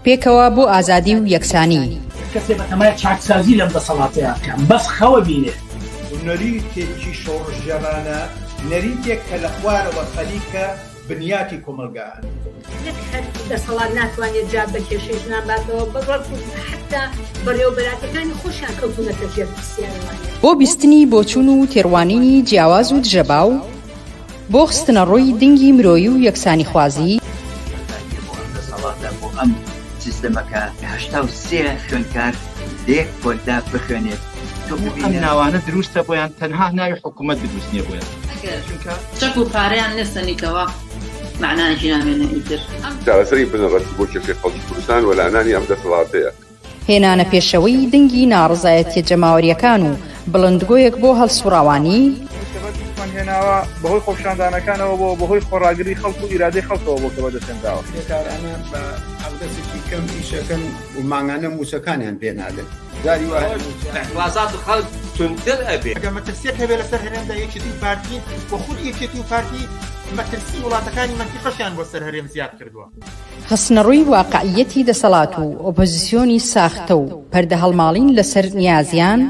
پێکەوە بۆ ئازادی و یەکسانی. کەسێ بەتەمای چاکسازی لەم دەسەڵاتەیا بکا بەس خەوە بینێ. نەریتێکی شۆڕشگێڕانە، نەریتێک کە لە خوارەوە خەریکە بنیاتی کۆمەڵگا ئەنێت. نەک هەر دەسەڵات ناتوانێت جواب بە کێشەی ژنان باتەوە، بەڵکو حەتتا بەڕێوەبەراتەکانی خۆشیان کەوتوونەتە ژێر پرسیارەوانێ. بۆ بیستنی بۆچوون و تێڕوانینی جیاواز و دژەباو، بۆ خستنەڕووی دنگی مرۆیی و یەکسانیخوازی. کۆتاییە بۆ ئەم دەسەڵاتە، بۆ ئەم سیستەمە کە 83 خوێندکار لە یەک پۆلدا بخوێنێت. تۆ ئەم ببینە. ناوانە دروستە بۆیان تەنها ناوی حکومەت دروست نیە بۆیان. ئەگەر چەک و پارەیان لێ سەنیتەوە مەعنایەکی نامێنێ ئیتر. چارەسەری بنەڕەتی بۆ کێشەی خەڵکی کوردستان وەلانانی ئەم دەسەڵاتەیە. هێنانە پێشەوەی دەنگی ناڕەزایەتیە جەماوەریەکان و بڵندگۆیەک بۆ هەڵسوڕاوانی. ئەوەی کە بەدەستمان هێناوە بەهۆی خۆپیشاندانەکانەوە بووە، بەهۆی خۆڕاگری خەڵک و ئیرادەی خەڵکەوە بووە کە بەدەستهێنراوە. کرێکارانە بە حەقدەستێکی کەم ئیشەکەن و مانگانە مووچەکانیان پێ نادەن. جاری وا هەیە مووچە. ئیعتڕازات خەڵک توندتر ئەبێ. ئەگەر مەترسیەک هەبێ لەسەر هەرێمدا یەکێتی و پارتین و خودی یەکێتی و پارتی مەترسی وڵاتەکانی مەنتیقەشیان بۆ سەر هەرێم زیاد کردووە. خستنەڕووی واقعییەتی دەسەڵات و ئۆپۆزیسیۆنی ساختە و پەردەهەڵماڵین لەسەر نیازیان.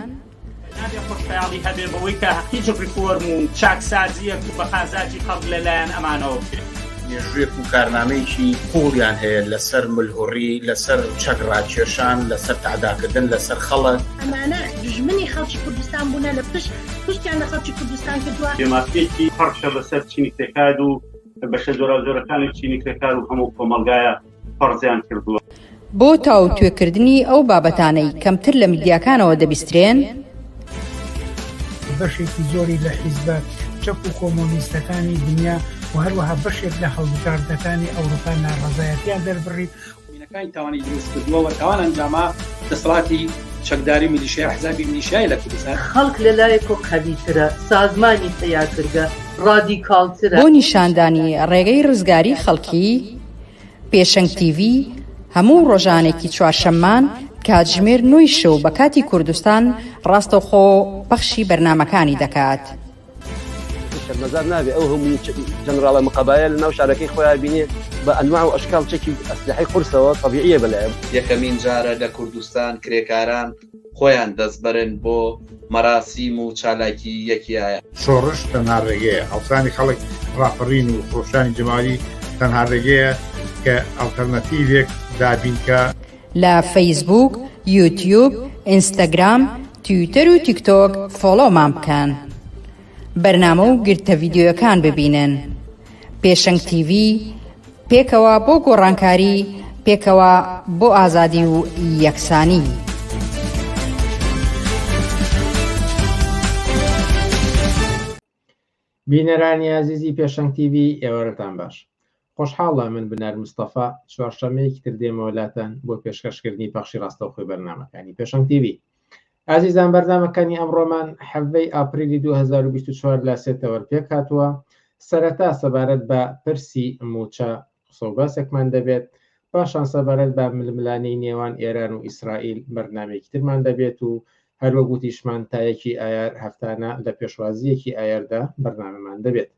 نابێ خۆشخەیاڵی هەبێ بەوەی کە هیچ ڕیفۆرم و چاکسازییەک بە قازاجی خەڵک لە لایەن ئەمانەوە بکرێ. مێژوویەک و کارنامەیەکی قووڵیان هەیە لەسەر ملهوڕی، لەسەر چەک ڕاکێشان، لەسەر تەعداکردن لەسەر خەڵک. ئەمانە دوژمنی خەڵکی کوردستان بوونە لە پشت پشتیان لە خەڵکی کوردستان کردووە. بێمافییەکی پڕشە بەسەر چینی کرێکار و بەشە جۆراوجۆرەکانی چینی کرێکار و هەموو کۆمەڵگایە فەرزیان کردووە. بۆ تاوتوێکردنی ئەو بابەتانەی کەمتر لە میدیاکانەوە دەبیسترێن. بەشێکی زۆری لە حیزبە چەپ و کۆمۆنیستەکانی دنیا و هەروەها بەشێک لە هەڵبژاردنەکانی ئەوروپا ناڕەزایەتیان دەربڕی. مینەکانی تاوانی دروست کردووە و تاوان ئەنجاما دەسەڵاتی چەکداری میلیشیا ئەحزابی میلیشیای لە کوردستان. خەڵک لە لایەکۆ قەویترە، سازمانی پەیا کردگە، ڕادیکاڵترە. بۆ نیشاندانی ڕێگەی ڕزگاری خەڵکی، پێشەنگ تیڤی هەموو ڕۆژانێکی چوارشەممان کاتژمێر نۆی شەو بە کاتی کوردستان ڕاستەوخۆ پەخشی بەرنامەکانی دەکات. شەرمەزار نابێ ئەو هەموو جەنراڵە مقەبایە لە ناو شارەکەی خۆیان بینێ بە ئەنواع و ئەشکال چەکی ئەسلحەی قورسەوە تەبیعیە بەلایەم. یەکەمین جارە لە کوردستان کرێکاران خۆیان دەستبەرن بۆ مەراسیم و چالاکی یەکی ئایار. شۆڕش تەنها ڕێگەیە، هەڵسانی خەڵک، ڕاپەڕین و خرۆشانی جەماوەری تەنها ڕێگەیە کە ئەڵتەرناتیڤێک دابین کا. لە فەیسبووک، یوتیوب، ئینستاگرام، تویتەر و تیکتۆک فۆڵۆمان بکەن. بەرنامە و گرتە ڤیدیۆیەکان ببینن. پێشەنگ تیڤی، پێکەوە بۆ گۆڕانکاری، پێکەوە بۆ ئازادی و یەکسانی. بینەرانی ئازیزی پێشەنگ تیڤی ئێوارەتان باش. خۆشحاڵە من بنار مستەفا چوارشەممەیەکی تر دێمەوە لاتان بۆ پێشکەشکردنی پەخشی ڕاستەوخۆی بەرنامەکانی پێشەنگ تیڤی. ئازیزان بەرنامەکانی ئەمڕۆمان حەڤەی ئاپریلی 2024 لە سێ تەوەر پێکهاتووە. سەرەتا سەبارەت بە پرسی مووچە قسە و باسێکمان دەبێت، پاشان سەبارەت بە ململانێی نێوان ئێران و ئیسرائیل بەرنامەیەکی ترمان دەبێت و هەروەک وتیشمان تا یەکی ئایار هەفتانە لە پێشوازییەکی ئایاردا بەرنامەمان دەبێت.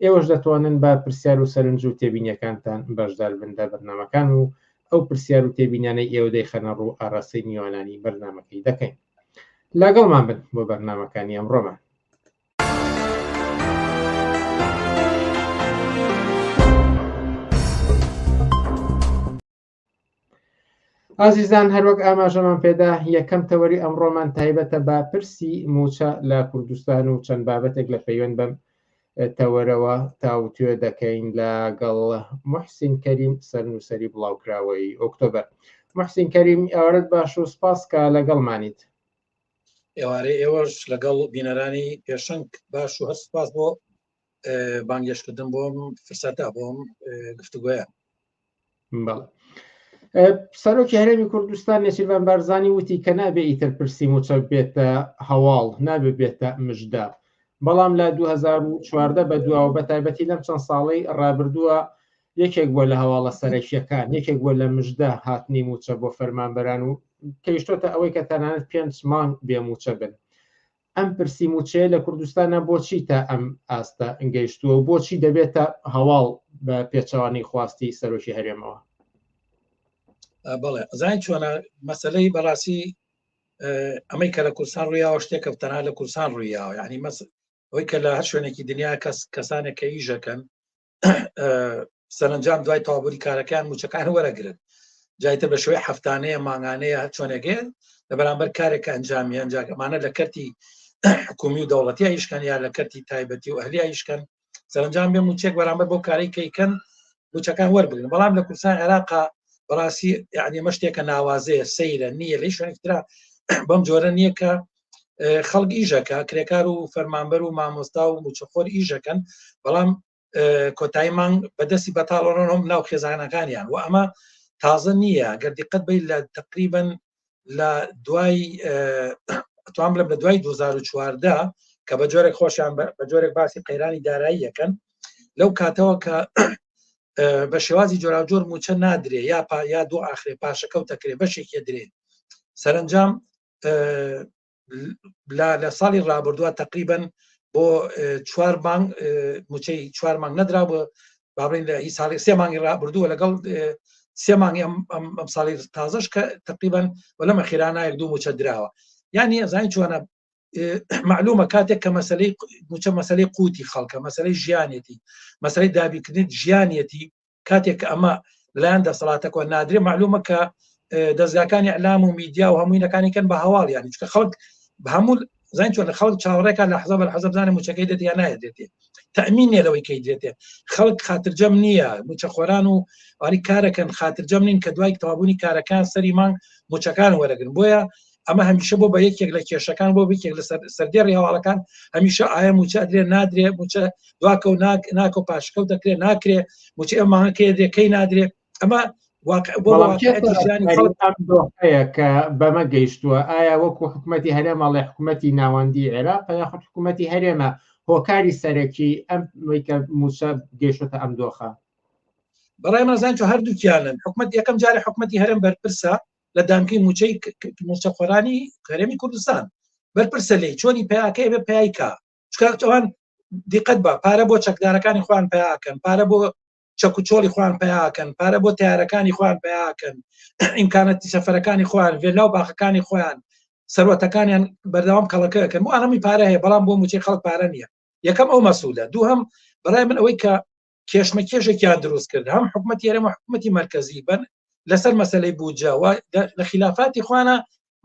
ئێوەش دەتوانن بە پرسیار و سەرنج و تێبینیەکانتان بەشدار بن لە بەرنامەکان و ئەو پرسیار و تێبینیانەی ئێوە دەیخەنە ڕوو ئاراستەی میوانانی بەرنامەکەی دەکەین. لەگەڵمان بن بۆ بەرنامەکانی ئەمڕۆمان. ئازیزان هەروەک ئاماژەمان پێدا یەکەم تەوەری ئەمڕۆمان تایبەتە بە پرسی موچە لە کوردستان و چەند بابەتێک لە پەیوەند بەم تەوەرەوە تاوتوێ دەکەین لەگەڵ محسین کەریم سەرنووسەری بڵاوکراوەی ئۆکتۆبەر. محسین کەریم ئێوارەت باش و سپاس کە لەگەڵمانیت. ئێوارەی ئێوەش لەگەڵ بینەرانی پێشەنگ باش و هەر سپاس بۆ بانگێشتکردن بۆم فرسەتە بۆم گفتوگۆیە. بەڵێ. سەرۆکی هەرێمی کوردستان نێچیرڤان بارزانی وتی کە نابێ ئیتر پرسی مووچە بێتە هەواڵ، نابێ بێتە مژدە. بەڵام لە 2014 بە دواوە بە تایبەتی لەم چەند ساڵەی ڕابردووە یەکێک بووە لە هەواڵە سەرەکییەکان، یەکێک بووە لە مژدە هاتنی مووچە بۆ فەرمانبەران و گەیشتۆتە ئەوەی کە تەنانەت پێنج مانگ بێ مووچە بن. ئەم پرسی مووچەیە لە کوردستانا بۆچی تا ئەم ئاستە گەیشتووە و بۆچی دەبێتە هەواڵ بە پێچەوانەی خواستی سەرۆکی هەرێمەوە؟ بەڵێ ئەزانی چۆنە مەسلەی بەڕاستی ئەمەی کە لە کوردستان ڕوویاوە شتێکە تەنها لە کوردستان ڕوویاوە یعنی مەس ئەوەی کە لە هەر شوێنێکی دنیا کەس کەسانێک کە ئیشەکەن سەرنجام دوای تەواوبوونی کارەکان موچەکان وەرەگرن جایتر بە شێوەی هەفتانەیە مانگانەیە هەر چۆنێکێ لە بەرامبەر کارێک کە ئەنجامی ئەنجام ئەمانە لە کەرتی حکومی و دەوڵەتی ئیشکەن یا لە کەرتی تایبەتی و ئەهلی ئیشکەن سەرنجام بێ موچێک بەرامبەر بۆ کاری کەیکەن موچەکان وەربگرن بەڵام لە کوردستان عێراقا بەڕاستی یعنی ئەمە شتێکە ناوازەیە سەیرە نییە لە شوێنێکترا بەم جۆرە نییە کە خەڵک ئیشەکە کرێکار و فەرمانبەر و مامۆستا و موچەخۆر ئیشەکەن بەڵام کۆتایی مانگ بەدەستی بەتاڵەڕۆن ناو خێزانەکانیان و ئەمە تازە نییە گەر دیقەت بی لە تقریبن لە دوای توان بڵێم لە دوای 2014 کە بە جۆرێک خۆشیان بە جۆرێک باسی قەیرانی دارایی یەکەن لەو کاتەوە کە بە شێوازی جۆراوجۆر موچە نادرێ یا پا یا دوو ئاخرێ پاشەکەوت دەکرێ بەشێکی درێ سەرنجام لە ساڵی ڕابردووە تقریبن بۆ چوار مانگ موچەی چوار مانگ نەدرا بۆ بابین لە هی ساڵی سێ مانگی ڕابردووە لەگەڵ سێ مانگی ئەم ئەم ساڵی تازەش کە تقریبن وە لەمە خێرانە یەک دوو موچە دراوە یعنی ئەزانین چۆنە معلومە کاتێک کە مەسلەی موچە مەسلەی قوتی خەڵکە مەسلەی ژیانێتی مەسلەی دابیکردنی ژیانەتی کاتێک کە ئەمە لەلایەن دەسەڵاتەکەوە نادرێ معلومە کە دەزگاکانی ئەلام و میدیا و هەمووینەکانی کەن بە هەواڵ یانی چکە خەڵک هەموو زین چۆن خەڵک چاوەڕێکە لە حەزە بە حەزە بزانێ موچەکەی دێت یا نایەت تەمین نییە لەوەی کەی دێتێ خەڵک خاترجەم نییە موچەخۆران و ئەوانی کارەکەن خاترجەم نین کە دوای تەوابوونی کارەکان سەری مانگ موچەکان وەرەگرن بۆیە ئەمە هەمیشە بۆ بە یەکێک لە کێشەکان بۆ یەکێک لە سەردێڕی هەواڵەکان هەمیشە ئایا موچە ئەدرێ نادرێ موچە دواکە و ناکە و پاشکەوت دەکرێ ناکرێ موچە ئەم مانگەکەی دێ کەی نادرێ ئەمە هەیە کە بەمە گەیشتووە ئایا وەکو حکوومەتی هەرێم ئەڵێ حکوومەتی ناوەندی عێراق یاخود حکوومەتی هەرێمە هۆکاری سەرەکی ئەم کە موچە گەیشتە ئەم دۆخە بەڕای مازان چۆ هەردووکیانن حکومت یەکەم جارە حکومەتی هەرێم بەرپرسە لە دانکەی موچەی موچەخۆرانی هەرێمی کوردستان بەرپرسە لێی چۆنی پیاکەی بێ پیایکا چکە ئەوان دیقەت بە پارە بۆ چەکدارەکانی خۆیان پیاکەن پارە بۆ چەک و چۆڵی خۆیان پیاکەن پارە بۆ تیارەکانی خۆیان پیاکەن ئیمکانەتی سەفەرەکانی خۆیان ڤێلا و باخەکانی خۆیان سەروەتەکانیان بەردەوام کەڵەکەکەن بۆ ئەنەمی پارە هەیە بەڵام بۆ موچەی خەڵک پارە نییە یەکەم ئەو مەسوولە دووهەم بەڕای من ئەوەی کە کێشمەکێشێکیان دروست کرد هەم حکومەتی هەرێم و حکومەتی مەرکەزی بن لەسەر مەسلەی بودجە و لە خلافاتی خوانە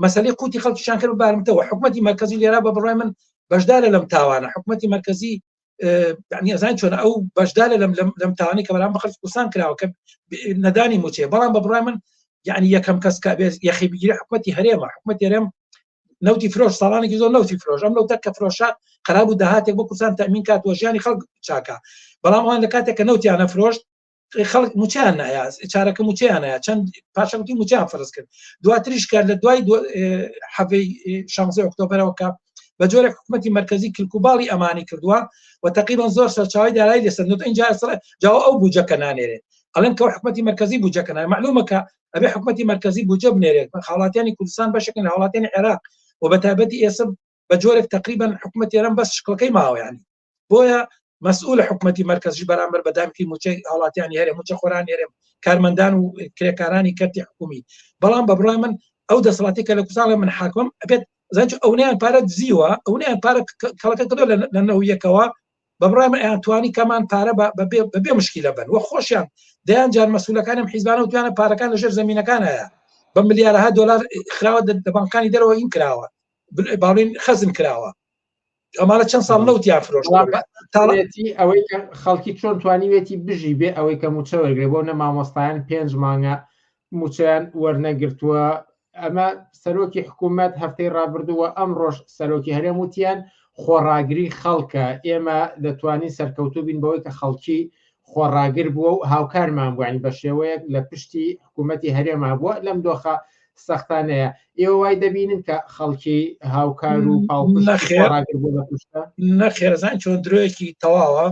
مەسلەی قوتی خەڵکیشان کرد بارمتەوە حکومەتی مەرکەزی لێرا بە بڕای من بەشدارە لەم تاوانە حکومەتی مەرکەزی یعنی ئەزان چۆن ئەو بەشدارە لەم لەم تاوانی کە بەرام بە خەڵکی کوردستان کراوە کە نەدانی موچەیە بەڵام بە بڕای من یعنی یەکەم کەس کە بێت یەخی بگیرێ حکومەتی هەرێمە حکومەتی هەرێم نەوتی فرۆش ساڵانێکی زۆر نەوتی فرۆش ئەم نەوتە کە فرۆشە قەرار بوو داهاتێک بۆ کوردستان تەمین کات و ژیانی خەڵک چاکە بەڵام ئەوان لە کاتێک کە نەوتیانە فرۆشت خەڵک موچیان نایە چارەکە موچیان نایە چەند پاشەکەوتی موچیان فەرز کرد دواتریش کە لە دوای حەڤەی 16 ئۆکتۆبرەوە کە بە جۆرێک حکوومەتی مرکزی کلکوباڵی ئەمانی کردووە و تقریبا زۆر سەرچاوی دارایی لەسەر نوت اینجا جاوە ئەو بودجەکە نانێرێت ئەڵێن کە حکوومەتی مرکزی بودجەکە نایە معلومە کە ئەبێ حکوومەتی مرکزی بودجە بنێرێت هاوڵاتیانی کوردستان بەشێکن لە هاوڵاتیانی عێراق و بە تایبەتی ئێستا بە جۆرێک تقریبا حکوومەت ئێران بەس شکڵەکەی ماوە ینی بۆیە مەسئول حکوومەتی مرکزی بەرامبەر بە دامکی موچەی هاوڵاتیانی هەرێم موچە خۆرانی هەرێم کارمەندان و کرێکارانی کەرتی حکومی بەڵام بە بڕای من ئەو دەسەڵاتی کە لە کوردستان من حاکمم ئەبێت زانچ ئەونیان پارە دزیوە ئەونیان پارە کەڵەکە کردو لە نەویەکەوە بە بڕای من ئەیان توانی کەمان پارە بەبێ مشکیلە بن وە خۆشیان دەیان جار مەسولەکانم حیزبانە و توانە پارەکان لەژێر زمینەکان هەیە بە ملیارەها دلار خراوە لە بانکانی دەرەوە این کراوە باڵین خەزن کراوە ئەمانە چەند ساڵ نەوتیان فرۆشتی ئەوەی خەڵکی چۆن توانیوێتی بژی بێ ئەوەی کە موچە وەرگێ بۆ نە مامۆستایان پێنج مانگە موچەیان وەرنەگرتووە ئەمە سەرۆکی حکوومەت هەفتەی ڕابردووە ئەمڕۆش سەرۆکی هەرێم وتیان خۆڕاگری خەڵکە ئێمە دەتوانین سەرکەوتوو بین بەوەی کە خەڵکی خۆڕاگر بووە و هاوکارمان بووین بە شێوەیەک لە پشتی حکوومەتی هەرێما بووە لەم دۆخە سەختانەیە ئێوە وای دەبینن کە خەڵکی هاوکار و پاڵپشت خۆڕاگر بووە لە پشتە؟ نەخێرزان چۆن درۆیەکی تەواوە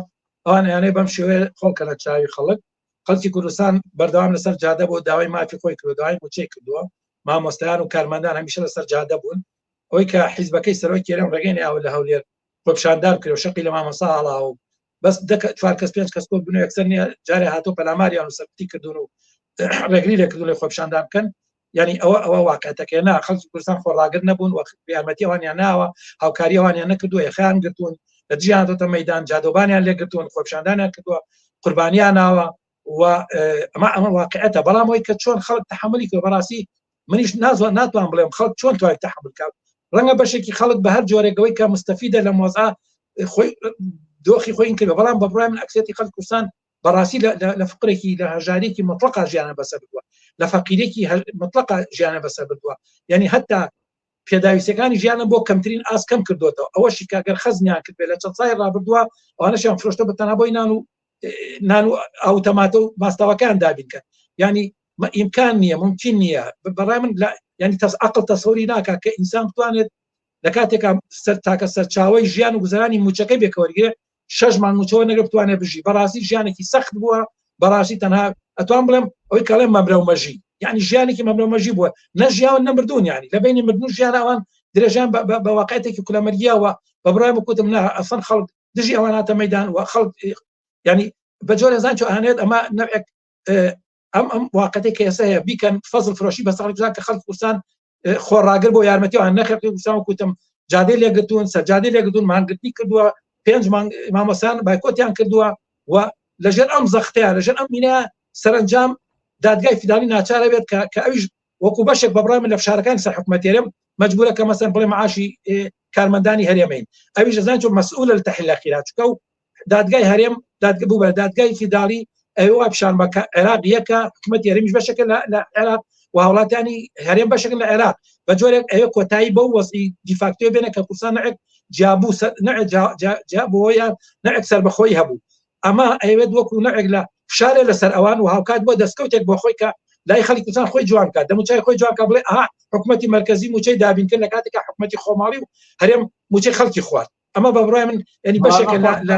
ئەوان یانەی بەم شێوەیە خۆڵکە لە چاوی خەڵک خەڵکی کوردستان بەردەوام لەسەر جادە بۆ داوای مافی خۆی کردو داوای موچەی کردووە مامۆستایان و کارمەندان هەمیشە لەسەر جادە بوون ئەوەی کە حیزبەکەی سەرۆکی هەرێم ڕێگەی ناوە لە هەولێر خۆپیشاندان بکرێ و شەقی لە مامۆستا هەڵاوە و بەس دە چوار کەس پێنج کەس کۆ بوون و یەکسەر نییە جارێ هاتۆ پەلاماریان و سەرکوتی کردوون و ڕێگری لێکردو لە خۆپیشاندان بکەن یعنی ئەوە ئەوە واقعەتەکە نا خەڵکی کوردستان خۆڕاگر نەبوون و یارمەتی ئەوانیان ناوە هاوکاری ئەوانیان نەکردووە یەخیان گرتوون لە دژیان هاتۆتە مەدان جادۆبانیان لێگرتوون خۆپیشاندانیان کردووە قوربانیان ناوە و ئەمە ئەمە واقعەتە بەڵام ئەوەی کە چۆن خەڵک تحملی کرد بەڕاستی منیش نازوان ناتوان بڵێم خەڵک چۆن توای تحمل کات ڕەنگە بەشێکی خەڵک بە هەر جۆرێکەوەی کە مستەفیدە لە مۆزا خۆی دۆخی خۆی کرد بەڵام بە بڕای من ئەکسێتی خەڵک کوردستان بەڕاستی لە فقرێکی لە هەژارێکی مطلقا ژیانە بەسەر بردووە لە فەقیرێکی مطلقا ژیانە بەسەر بردووە یعنی هەتا پێداویستەکانی ژیانە بۆ کەمترین ئاست کەم کردوێتەوە ئەوەشی کاگەر خەزنیان کرد بێت لە چەند سای ڕابردووە ئەوانەشیان فرۆشتە بە تەنها بۆی نان و نان و ئاو تەماتە و ماستاوەکان دابین کەن ینی ئیمکان نییە ممکن نییە بەڕای من ینی تەس عقل تەسەوری ناکا کە ئینسان بتوانێت لە کاتێکا سەر تاکە سەرچاوی ژیان و گوزەرانی موچەکەی بێکەوەرگێ شەش مانگ موچەوە نەگە بتوانێت بژی بەڕاستی ژیانێکی سەخت بووە بەڕاستی تەنها ئەتوان بڵێم ئەوەی کەڵێ مەمرە و مەژی یعنی ژیانێکی مەمرە و مەژی بووە نەژیاون نەمردوون ینی لە بینی مردن و ژیان ئەوان درێژان بە واقعێتێکی کولەمەرگیەوە بە بڕای بکوتم نا ئەسڵەن خەڵک دژی ئەوان هاتە مەدان و خەڵک ینی بە جۆرە زان چۆ ئەهانێت ئەمە نەوێک ئەم ئەم واقعەتێک کە ئێستا هەیە بیکەن فەزل فرۆشی بە ساڵی بزان کە خەڵک کوردستان خۆڕاگر بۆ یارمەتی ئەوان نەخێت کوردستان وتم جادەی لێگرتوون سەرجادەی لێگرتوون مانگرتنی کردووە پێنج مانگ مامۆستایان بایکۆتیان کردووە و لەژێر ئەم زەختەیە لەژێر ئەم مینە سەرنجام دادگای فیدرالی ناچارە بێت کە کە ئەویش وەکو بەشێک بە بڕای من لە فشارەکانی سەر حکومەتی هەرێم مەجبورە کە مەسەن بڵێ معاشی کارمەندانی هەرێمین ئەویش دەزانین چۆن مەسئولە لە تحلیل خیرات چونکە ئەو دادگای هەرێم دادگە بوو بە دادگای فیدراڵی ئەوە وا پیشان بە کە عێراق یەکە حکومەتی هەرێمیش بەشێکە لە عێراق و هاوڵاتیانی هەرێم بەشێکن لە عێراق بە جۆرێک ئەوێ کۆتایی بەو وەزعی دیفاکتۆ بێنە کە کوردستان نەعێک جیابوو نەعێک جیابووە یان نەعێک سەربەخۆی هەبوو ئەمە ئەیەوێت وەکو نەعێک لە فشارێ لەسەر ئەوان و هاوکات بۆ دەستکەوتێک بۆ خۆی کە لای خەڵکی کوردستان خۆی جوان بکات دەموچای خۆی جوان بکات بڵێ ئەها حکومەتی مەرکەزی موچەی دابین کرد لە کاتێکا حکومەتی خۆماڵی و هەرێم موچەی خەڵکی خوارد ئەمە بە بڕای من ینی بەشێکە لە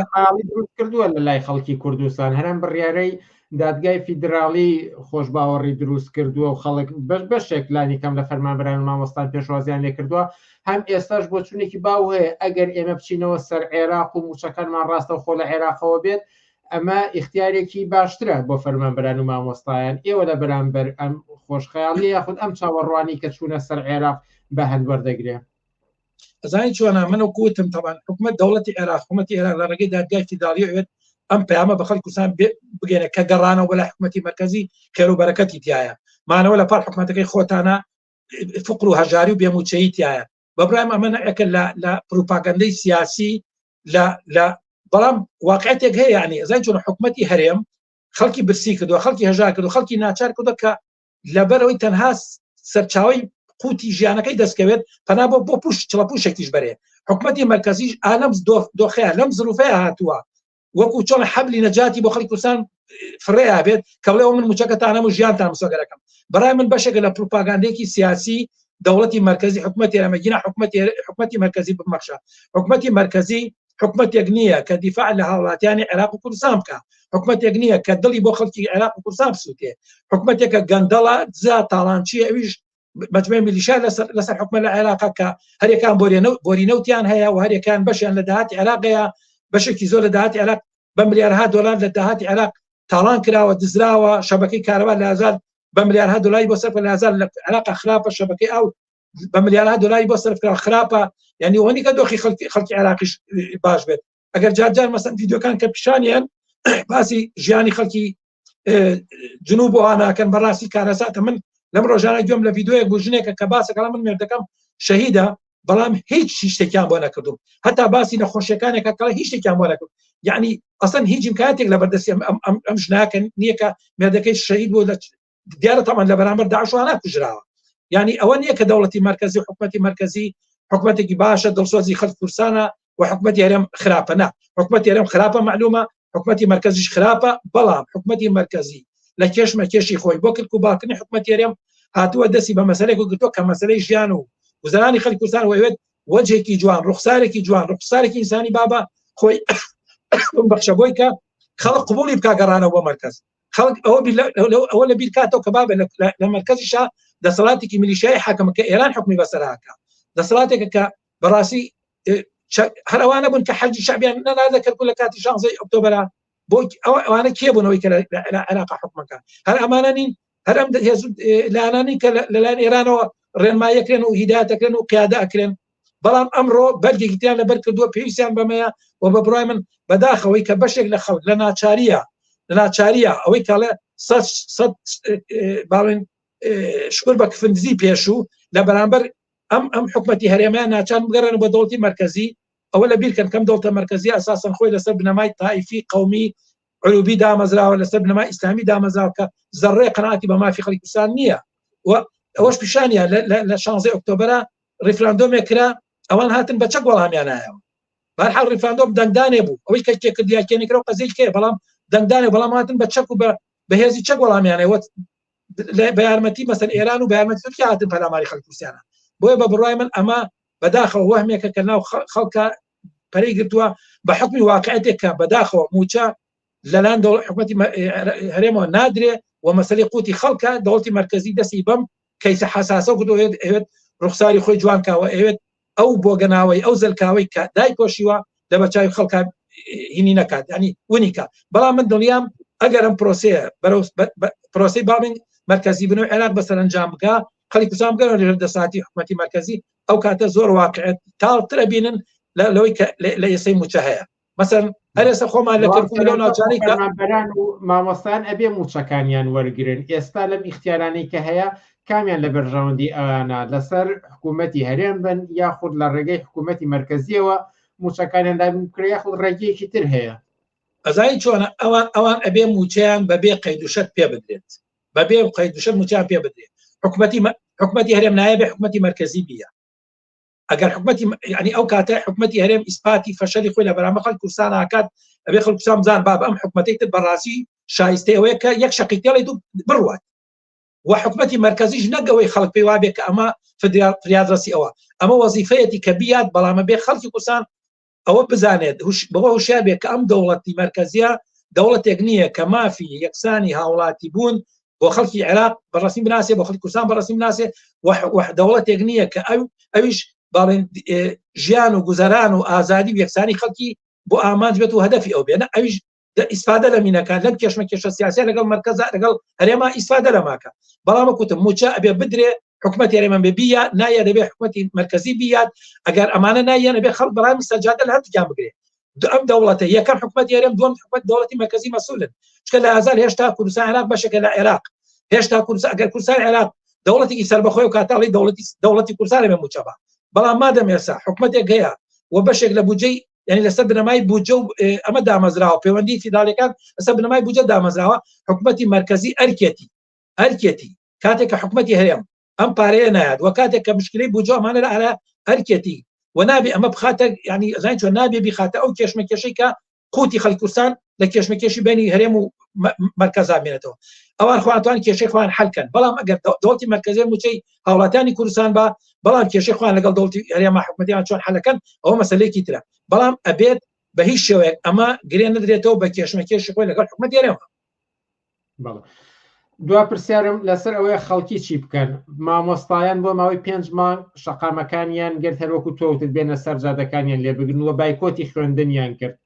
دروست کردووە لە لای خەڵکی کوردستان هەرم بڕیارەی دادگای فیدراڵی خۆشباوەڕی دروست کردووە و خەڵک بەش بەشێک لانی کەم لە فەرمانبەران و مامۆستان پێشوازیان لێکردووە هەم ئێستاش بۆچوونێکی باو هەیە ئەگەر ئێمە بچینەوە سەر عێراق و موچەکانمان ڕاستەوخۆ لە عێراقەوە بێت ئەمە ئیختیارێکی باشترە بۆ فەرمانبەران و مامۆستایان ئێوە لە بەرامبەر ئەم خۆشخەیاڵیە یاخود ئەم چاوەڕوانی کە چوونە سەر عێراق بە هەند وەردەگرێ؟ ئەزانی چۆنە من وەکو وتم تەبان حکومەت دەوڵەتی عێراق حکومەتی عێراق لە ڕێگەی دادگای فیدراڵی ئەوێت ئەم پەیامە بە خەڵکی کوردستان بگەێنە کە گەڕانەوە بۆ لای حکومەتی مەرکەزی خێر و بەرەکەتی تایە مانەوە لە پاڵ حکومەتەکەی خۆتانە فقر و هەژاری و بێموچەیی تایە بە برایم ئەمە نەعەکە لە لە پروپاگەندەی سیاسی لە لە بەڵام واقعەتێک هەیە یعنی ئەزای چۆن حکومەتی هەرێم خەڵکی برسی کردووە خەڵکی هەژار کردو خەڵکی ناچار کردووە کە لەبەرەوەی تەنها سەرچاوی قوتی ژیانەکەی دەستکەوێت پەنا بۆ بۆ پوش چڵە پوشێکیش بەرێ حکومەتی مرکزیش ئالەم دۆخەیە لەم زروفەیە هاتووە وەکو چۆن حەبلی نەجاتی بۆ خەڵکی کوردستان فڕێیا بێت کە بڵێ من موچەکەتانم و ژیانتان مسۆگەرەکەم بەڕای من بەشێکە لە پروپاگاندێکی سیاسی دەوڵەتی مرکزی حکومەتی ئەمەگینا حکومەتی حکومەتی مرکزی بمەخشە حکومەتی مرکزی حکومەتێک نییە کە دیفاع لە هاوڵاتیانی عێراق و کوردستان بکە حکومەتێک نییە کە دڵی بۆ خەڵکی عێراق و کوردستان بسووتێ حکومەتێکە گەندەڵە دزا تاڵانچیە ئەویش مەجموعی میلیشیا لەسەر لەسەر حکومە لە عێراق کە هەرێکان بۆری نەوتیان هەیە و هەرێکان بەشیان لە داهاتی عێراق هەیە بەشێکی زۆر لە داهاتی عێراق بە ملیارها دۆلار لە داهاتی عێراق تاڵان کراوە دزراوە شەبەکەی کارەبا لە هەزار بە ملیارها دۆلاری بۆ سەرف لە هەزار لە عێراق خراپە شەبەکەی ئاو بە ملیارها دۆلاری بۆ سەرف کراوە خراپە یعنی ئەوە نیکە دۆخی خەڵکی خەڵکی عێراقیش باش بێت ئەگەر جار جار مەسەن ڤیدیۆکان کە پیشانیان باسی ژیانی خەڵکی جنوب بۆ ناکەن بەڕاستی کارەساتە من لەم ڕۆژانە گوێم لە ڤیدیۆیەک بوو ژنێکە کە باسەکەڵ من مێردەکەم شەهیدە بەڵام هیچ شتێکیان بۆ نەکردوم هەتا باسی نەخۆشیەکانێکە کەڵە هیچ شتێکیان بۆ نەکرد یعنی ئەسەن هیچ کاتێک لە بەردەستی ئەم ژناکە نییە کە مێردەکەی شەهید بوو لە دیارە تەمان لە بەرامبەر داعشوانە کوژراوە یعنی ئەوە نییە کە دەوڵەتی مرکزی و حکومەتی مرکزی حکومەتێکی باشە دڵسۆزی خەڵک کوردستانە و حکومەتی هەرێم خراپە نا حکومەتی هەرێم خراپە معلومە حکومەتی مرکزیش خراپە بەڵام حکومەتی مرکزی لە کێشمە کێشی خۆی بۆ کلک و باکردنی حکومەتی هەرێم هاتووە دەستی بە مەسەلێک و گرتووە کە مەسەلەی ژیان و گوزەرانی خەڵکی کوردستان وەوێت وەجهێکی جوان ڕوخسارێکی جوان ڕوخسارێکی ئینسانی بابە خۆی بەخشە بۆی کە خەڵک قبولی بکا گەڕانەوە بۆ مرکز خەڵک ئەوە ئەوە لە بیر کاتەوە کە بابە لە مرکزیشا دەسەڵاتێکی میلیشیای حاکمە کە ئێران حکومی بەسەراکە دەسەڵاتێکە کە بەڕاستی هەر ئەوانە بوون کە حەجی شعبیان نەناردە کەرکوک لە کاتی 16 ئۆکتۆبەرا بۆ ئەوانە کێ بوونەوەی کە لە عێراق حکومەکە هەر ئەمانە نین. هەر ئەم هێز لایەنانەی کە لەلایەن ئێرانەوە ڕێنماییەکرێن و هیدایەتەکرێن و قیادە ئەکرێن بەڵام ئەمڕۆ بەرگێکی تیان لەبەر کردووە پێویستیان بەمەیە و بە بڕای من بەداخەوەی کە بەشێک لە خەڵک لە ناچاریە لە ناچاریە ئەوەی کاڵێ باڵێن شکر بە کفندزی پێشوو لە بەرامبەر ئەم ئەم حکومەتی هەرێمە ناچار بگەڕێن بۆ دەوڵەتی مرکزی ئەوە لە بیرکەن کەم دەوڵەتە مرکزی ئەساسەن خۆی لەسەر بنەمای تایفی قومی عروبی دامەزراوە لەسەر بنەمای ئیسلامی دامەزراوە کە زەڕێ قەناعەتی بە مافی خەڵکی کوردستان نییە و ئەوەش پیشانە لە 16 ئۆکتۆبرە ڕیفراندۆمێک کرا ئەوان هاتن بە چەک وەڵامیانایەوە بەرحاڵ ڕیفراندۆم دەنگدانێ بوو ئەوەی کە کێ کردیا کێ نەکرا قەزیەی کێ بەڵام دەنگدانێ بەڵام هاتن بە چەک و بە بەهێزی چەک وەڵامیانەوە بە یارمەتی مەسەر ئێران و بە یارمەتی تورکیا هاتن پەلاماری خەڵکی کوردستانە بۆیە بە بڕوای من ئەمە بەداخەوە وەهمێکە کە ناو خەڵکە پەرەی گرتووە بە حکمی واقعێتێک کە بەداخەوە موچە لەلایەن حکومەتی هەرێمەوە نادرێ و مەسەلەی قوتی خەڵکە دەوڵەتی مرکزی دەستی بەم کەیسە حساسە و کردوێت ئەوێت ڕوخساری خۆی جوان کاوە ئەوێت ئەو بۆگەناوەی ئەو زەلکاوەی کە دایپۆشیوە لە بەرچاوی خەڵکە هینی نەکات ینی ونیکە بەڵام من دڵنیام ئەگەر ئەم پرۆسەیە بەرەو پرۆسی باڵین مرکزی بن و عێراق بە سەرنجام بکە خەڵکی کوردستان بگەن لە دەساتی حکومەتی مرکزی ئەو کاتە زۆر واقعێت تاڵترە بینن لەوەی کە لە ئێسەی موچە هەیە مەسەن هەرێسە خۆمان لە کەرکوک لەو ناوچانەی کە فەرمانبەران و مامۆستایان ئەبێ موچەکانیان وەرگرن ئێستا لەم ئیختیارانەی کە هەیە کامیان لە بەرژەوەندی ئەوانە لەسەر حکوومەتی هەرێم بن یاخود لە ڕێگەی حکوومەتی مەرکەزیەوە موچەکانیان دابین بکرێ یاخود ڕێگەیەکی تر هەیە ئەزانی چۆنە ئەوان ئەوان ئەبێ موچەیان بەبێ قەید و شەرت پێ بدرێت بەبێ قەید و شەرت موچەیان پێ بدرێت حکومەتی حکومەتی هەرێم نایە بێ حکومەتی مەرکەزی بیە ئەگەر حکومەتی ینی ئەو کاتە حکومەتی هەرێم ئیسپاتی فەشەلی خۆی لە بەرامبەر خەڵک کوردستان ئاکات ئەبێ خەڵک کوردستان بزان باب ئەم حکومەتەی تر بەڕاستی شایستەی ئەوەیە کە یەک شەقی تێڵێت و بڕوات و حکومەتی مرکزیش نەگەوەی خەڵک پێی وابێ کە ئەمە فریادڕەسی ئەوە ئەمە وەزیفەیەتی کە بیات بەڵامە بێ خەڵکی کوردستان ئەوە بزانێت بەوە هوشیار بێت کە ئەم دەوڵەتی مەرکەزیە دەوڵەتێک نییە کە مافی یەکسانی هاوڵاتی بوون بۆ خەڵکی عێراق بەڕاستی بناسێ بۆ خەڵکی کوردستان بەڕاستی بناسێ دەوڵەتێک نییە کە ئەو ئەویش باڵێن ژیان و گوزەران و ئازادی و یەکسانی خەڵکی بۆ ئامانج بێت و هەدەفی ئەو بێنە ئەویش ئیسفادە لە مینەکان لەم کێشمە کێشە سیاسە لەگەڵ مرکزە لەگەڵ هەرێما ئیسفادە لەماکە بەڵام وتم موچە ئەبێ بدرێ حکومەت هەرێمە بێ بیە نایە دەبێ حکومەتی مرکزی بیات ئەگەر ئەمانە نایەن ئەبێ خەڵک بەڵام سەرجادە لە هەردووکیان بگرێ ئەم دەوڵەتە یەکەم حکومەت هەرێم دووەم حکومەت دەوڵەتی مرکزی مەسولن چکە لە ئازار هێشتا کوردستان عێراق بەشێکە لە عێراق هێشتا کوردستان ئەگەر کوردستان عێراق دەوڵەتێکی سەربەخۆی و کاتاڵی دەوڵەتی دەوڵەتی کوردستان بێ موچە بە بەڵام مادەم ئێستا حکومەتێک هەیە و بەشێک لە بودجەی یعنی لەسەر بنەمای بودجە و ئەمە دامەزراوە پەیوەندی فیدراڵیەکان لەسەر بنەمای بودجە دامەزراوە حکومەتی مرکزی ئەرکێتی ئەرکێتی کاتێک کە حکومەتی هەرێم ئەم پارەیە نایات و کاتێک کە مشکلەی بودجە ئەمانە لە ئارا ئەرکێتی و نابێ ئەمە بخاتە ینی زانین چۆن نابێ بیخاتە ئەو کێشمەکێشەی کە قوتی خەڵکی کوردستان لە کێشمەکێشی بینی هەرێم و مەرکەزا بێنێتەوە ئەوان خواتوان کێشەی خۆیان حلکەن بەڵام ئەگەر دەوڵەتی مەرکەزی موچەی هاوڵاتیانی کوردستان بە بەڵام کێشەی خۆیان لەگەڵ دەوڵەتی هەرێما حکومەتیان چۆن حلەکەن ئەوە مەسلەیەکی ترە بەڵام ئەبێت بە هیچ شێوەیەک ئەمە گرێ نەدرێتەوە بە کێشمەکێشی خۆی لەگەڵ حکومەتی هەرێمە بەڵێ دوا پرسیارم لەسەر ئەوەیە خەڵکی چی بکەن مامۆستایان بۆ ماوەی پێنج مانگ شەقامەکانیان گرت هەروەکو تۆوتت بێنە سەر جادەکانیان لێ بگرن و بایکۆتی خوێندنیان کرد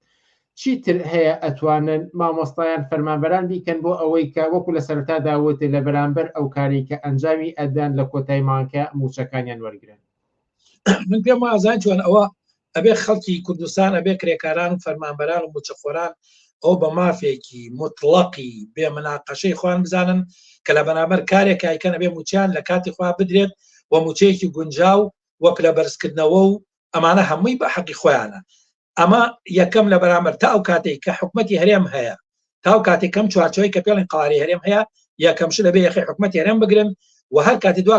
چیتر هەیە ئەتوانن مامۆستایان فەرمانبەران بیکەن بۆ ئەوەی کە وەکو لە سەرەتادا وتت لە بەرامبەر ئەو کارەی کە ئەنجامی ئەدەن لە کۆتای مانگە موچەکانیان وەرگرن؟ من پێم وازان چۆن ئەوە ئەبێ خەڵکی کوردستان ئەبێ کرێکاران و فەرمانبەران و موچەخۆران ئەو بە مافێکی مطلقی بێ مناقەشەی خۆیان بزانن کە لە بەرامبەر کارێک کایکەن ئەبێ موچیان لە کاتی خوا بدرێت و موچەیەکی گونجاو و پلە بەرزکردنەوە و ئەمانە هەمووی بە حەقی خۆیانە ئەمە یەکەم لە بەرامبەر تا ئەو کاتێک کە حکومەتی هەرێم هەیە تا ئەو کاتێک کەم چوارچەوەی کە پێڵین قواری هەرێم هەیە یەکەم شت دەبێ یەخەی حکومەتی هەرێم بگرن و هەر کاتی دوا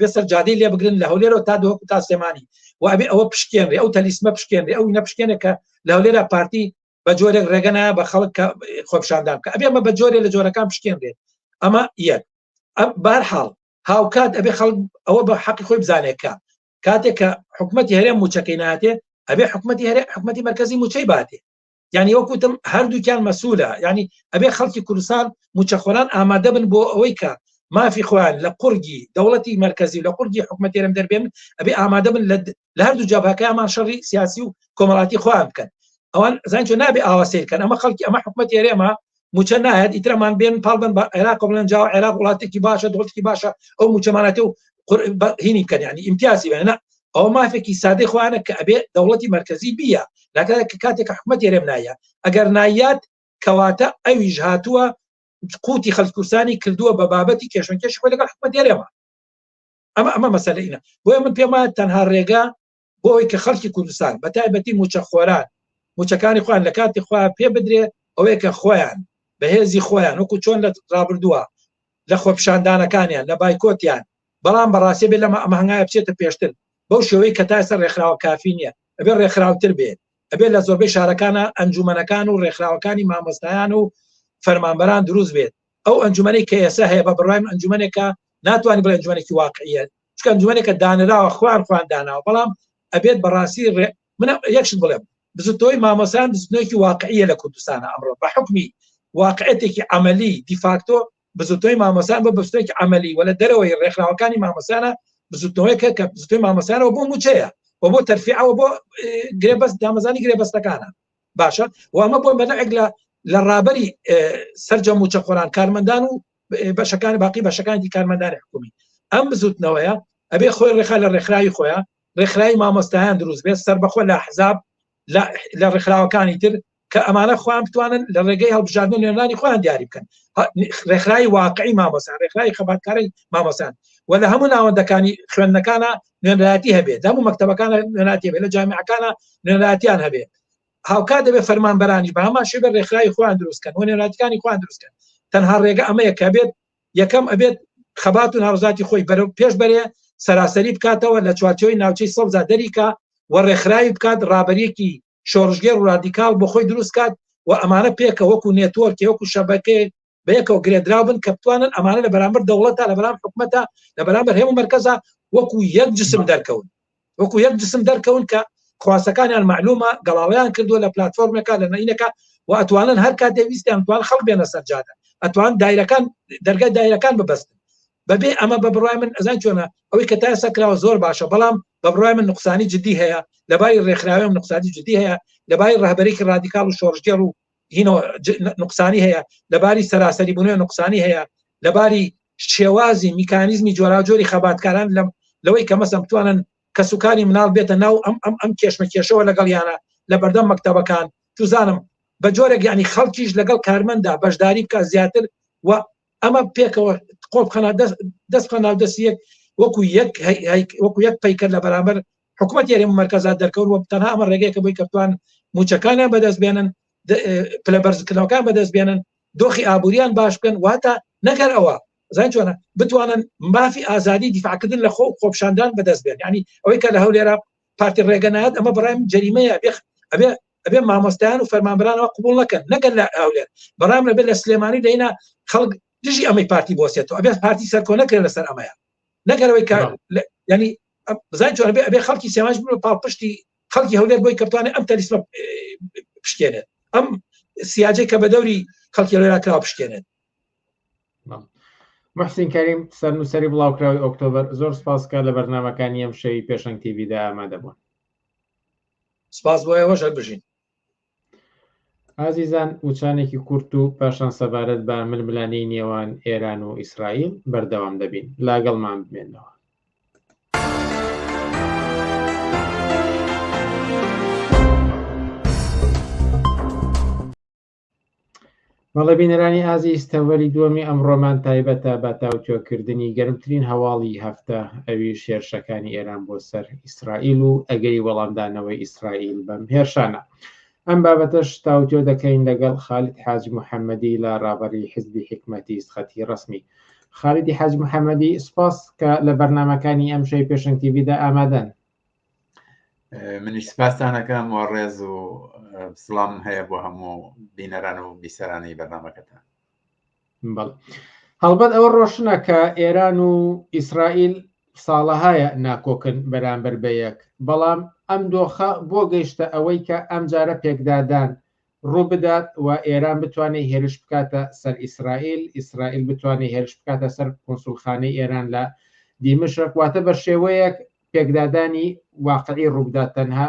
بێ سەر جادەی لێ بگرن لە هەولێرەوە تا دهۆک و تا سلێمانی و ئەبێ ئەوە پشکێنرێ ئەو تەلیسمە پشکێنرێ ئەو نەپشکێنێ کە لە هەولێرا پارتی بە جۆرێک ڕێگە نایە بە خەڵک کە خۆپیشاندان بکە ئەبێ ئەمە بە جۆرێ لە جۆرەکان پشکێنرێت ئەمە یەک ئەم بارحاڵ هاوکات ئەبێ خەڵک ئەوە بە حەقی خۆی بزانێت کە کاتێک کە حکومەتی هەرێم موچەکەی ناتێ ئەبێ حکومەتی هەرێ حکومەتی مرکزی موچەی باتێ یعنی وەکوتم هەردووکیان مەسوولە یعنی ئەبێ خەڵکی کوردستان موچەخۆران ئامادە بن بۆ ئەوەی کە مافی خۆیان لە قورگی دەوڵەتی مرکزی و لە قورگی حکومەتی هەرێم دەربێن ئەبێ ئامادە بن لە هەردوو جەبهەکەیان شەڕی سیاسی و کۆمەڵاتی خۆیان بکەن ئەوان زانین چۆن نابێ ئاوا سەیرکەن ئەمە خەڵکی ئەمە حکومەتی هەرێمە. موچە نایەت ئیترەمان بێن پاڵ بن بە عێراق بڵێن جاوە عێراق وڵاتێکی باشە دەوڵەتێکی باشە ئەو موچەمانەتە و هینی بکەن ینی ئیمتیازی بێنە ئەو مافێکی سادەی خۆیانە کە ئەبێ دەوڵەتی مرکزی بیە لەکاتێک کە کاتێک کە حکومەت هەرێم نایە ئەگەر نایات کەواتە ئەویش هاتووە قوتی خەڵک کوردستانی کردووە بە بابەتی کێشمەکێش خۆی لەگەڵ حکومەت هەرێمە ئەمە ئەمە مەسەلەینە بۆیە من پێم وایە تەنها ڕێگا بۆ ئەوەی کە خەڵکی کوردستان بە تایبەتی موچەخۆران موچەکانی خۆیان لە کاتی خۆیان پێ بدرێ ئەوەیە کە خۆیان بەهێزی خۆیان وەکو چۆن لە ڕابردووە لە خۆپیشاندانەکانیان لە بایکۆتیان بەڵام بەڕاستی بێ لەمە ئەمە هەنگایە بچێتە پێشتر بەو شێوەی کە تا ئێستا ڕێکخراوە کافی نییە ئەبێ ڕێکخراوتر بێ ئەبێ لە زۆربەی شارەکانە ئەنجومەنەکان و ڕێکخراوەکانی مامۆستایان و فەرمانبەران دروست بێت ئەو ئەنجومەنەی کە ئێستا هەیە بە بڕوای من ئەنجومەنێکە ناتوانانی بڵێ ئەنجومەنێکی واقعیە چونکە ئەنجومەنێکە دانراوە خوان خوان داناوە بەڵام ئەبێت بەڕاستی ڕێ من یەک شت بڵێم بزوتنەوەی مامۆستایان بزوتنەوەیەکی واقعیە لە کوردستانە ئەمڕۆ بە حکمی واقعەتێکی عملی دیفاکتۆ بزوتنەوەی مامۆستایان بۆ بزوتنەوەیەکی عملی و لە دەرەوەی ڕێکخراوەکانی مامۆستایانە بزوتنەوەیەکە کە بزوتنەوەی مامۆستایانەوە بۆ موچەیە و بۆ تەرفیعەوە بۆ گرێبەست دامەزانی گرێبەستەکانە باشە و ئەمە بۆ بەنەعێک لە لە ڕابەری سەرجەم موچەخۆران کارمەندان و بەشەکانی باقی بەشەکانی کارمەندانی حکومی ئەم بزوتنەوەیە ئەبێ خۆی ڕێخا لە ڕێکخراوی خۆیان ڕێکخراوی مامۆستایان دروست بێت سەربەخۆ لە حزاب لە ڕێکخراوەکانی تر کە ئەمانە خۆیان بتوانن لە ڕێگەی هەڵبژاردن نوێنەرانی خۆیان دیاری بکەن ڕێکخراوی واقعی مامۆستا ڕێکخراوی خەباتکاری مامۆستان و لە هەموو ناوەندەکانی خوێندنەکانە نوێنەرایەتی هەبێت لە هەموو مەکتەبەکانە نوێنەرایەتی هەبێت لە جامیعەکانە نوێنەرایەتیان هەبێت هاوکات دەبێت فەرمانبەرانیش بە هەمان شێوە ڕێکخراوی خۆیان دروست کەن و نوێنەرایەتیەکانی خۆیان دروست کەن تەنها ڕێگە ئەمەیە کە بێت یەکەم ئەبێت خەبات و ناڕزاتی خۆی بەرەو پێش بەرێ سەراسەری بکاتەوە لە چوارچێوەی ناوچەی سەوزا دەریکا و ڕێکخراوی بکات ڕابەریەکی شۆڕشگێڕ و رادیکاڵ بۆ خۆی دروست کات و ئەمانە پێکە وەکو نێتۆرکی وەکو شەبەکەیەک بەیەکەوە گرێدراو بن کە بتوانن ئەمانە لە بەرامبەر دەوڵەتە لە بەرامبەر حکومەتە لە بەرامبەر هەموو مەرکەزە وەکو یەک جسم دەرکەون وەکو یەک جسم دەرکەون کە خواستەکانیان معلومە گەڵاڵەیان کردووە لە پلتفۆرمێکە لە نەینەکە و ئەتوانن هەر کاتێ ویستیان توان خەڵک بێنە سەر جادە ئەتوان دایرەکان دەرگای دایرەکان ببەستن بەبێ ئەمە بە بڕای من ئەزان چۆنە ئەوەی کە تا ئێستا کراوە زۆر باشە بەڵام بە بڕای من نقصانی جدی هەیە لەباری ڕێکخراوێم نقصانی جدی هەیە لەباری ڕەهبەرێکی ڕادیکاڵ و شۆڕشگێڕ و هینەوە نقصانی هەیە لەباری سەراسەری بوونەوە نقصانی هەیە لەباری شێوازی میکانیزمی جۆراوجۆری خەباتکاران لەم لەوەی کە مەسەم بتوانن کەسوکاری مناڵ بێتە ناو ئەم ئەم ئەم کێشمە کێشەوە لەگەڵ یانە لە بەردەم مەکتەبەکان توزانم بە جۆرێک یعنی خەڵکیش لەگەڵ کارمەندا بەشداری بکە زیاتر و ئەمە پێکەوە قۆڵ بخەنە دەست دەست بخەنە ناو دەستی یەک وەکو یەک وەکو یەک پەیکەر لە بەرامبەر حکوومەت یاریێ مەرکەزات دەرکەون و تەنها ئەمە ڕێگەیەکە بۆی کە بتوان موچەکانیان بەدەست بێنن پلە بەرزکردنەوەکان بەدەست بێنن دۆخی ئابووریان باش بکەن واتە نەگەر ئەوە زان چۆنە بتوانن مافی ئازادی دیفاعکردن لە خۆ خۆپشاندان بەدەست بێن ینی ئەوەی کە لە هەولێرا پارتی ڕێگە نایەت ئەمە بەڕای من جەریمەیە بێ ئەبێ ئەبێ مامۆستایان و فەرمانبەرانەوە قبول نەکەن نەگەر لە هەولێر بەڕام لەبێ لە سلێمانی دەینا خەڵک دژی ئەمەی پارتی بۆسێتەوە ئەبێ پارتی سەرکۆ نەکرێت لەسەر ئەمەیە نەگەرەوەی کە ینی بزانین چۆن ئەبێ ئەبێ خەڵکی سێماش بن پاڵپشتی خەڵکی هەولێر بۆی کە بتوانێت ئەم تەلیسمە بشکێنێت ئەم سیاجەی کە بە دەوری خەڵکی هەولێرا کراوە بشکێنێت محسین کەریم سەرنووسەری بڵاوکراوی ئۆکتۆبەر زۆر سپاس کە لە بەرنامەکانی ئەم شەوی پێشەنگ تیڤیدا ئامادە بوون. سپاس بۆ ئێوەش هەر بژین. ئازیزان وچانێکی کورت و پاشان سەبارەت بە ململانێی نێوان ئێران و ئیسرائیل بەردەوام دەبین لاگەڵمان بمێنەوە. بەڵێ بینەرانی ئازیز تەوەری دووەمی ئەمڕۆمان تایبەتە بە تاوتوێکردنی گەرمترین هەواڵی هەفتە ئەویش هێرشەکانی ئێران بۆ سەر ئیسرائیل و ئەگەری وەڵامدانەوەی ئیسرائیل بەم هێرشانە. ئەم بابەتەش تاوتوێ دەکەین لەگەڵ خالید حاجی محەممەدی لە ڕابەری حزبی حیکمەتی خەتی ڕەسمی. خالیدی حاجی محەممەدی سوپاس کە لە بەرنامەکانی ئەمشەوی پێشەنگ تیڤیدا ئامادەن. منیش سپاستانەکەم و ڕێز و سڵام هەیە بۆ هەموو بینەران و بیسەرانی بەرنامەکەتان. بەڵێ هەڵبەت ئەوە ڕۆشنە کە ئێران و ئیسرائیل ساڵەهایە ناکۆکن بەرامبەر بە یەک، بەڵام ئەم دۆخە بۆ گەیشتە ئەوەی کە ئەمجارە پێکدادان ڕووبدات و ئێران بتوانێت هێرش بکاتە سەر ئیسرائیل، ئیسرائیل بتوانێت هێرش بکاتە سەر کونسوڵخانەی ئێران لە دیمەشق، واتە بە شێوەیەک پێکدادانی واقعی ڕووبدات تەنها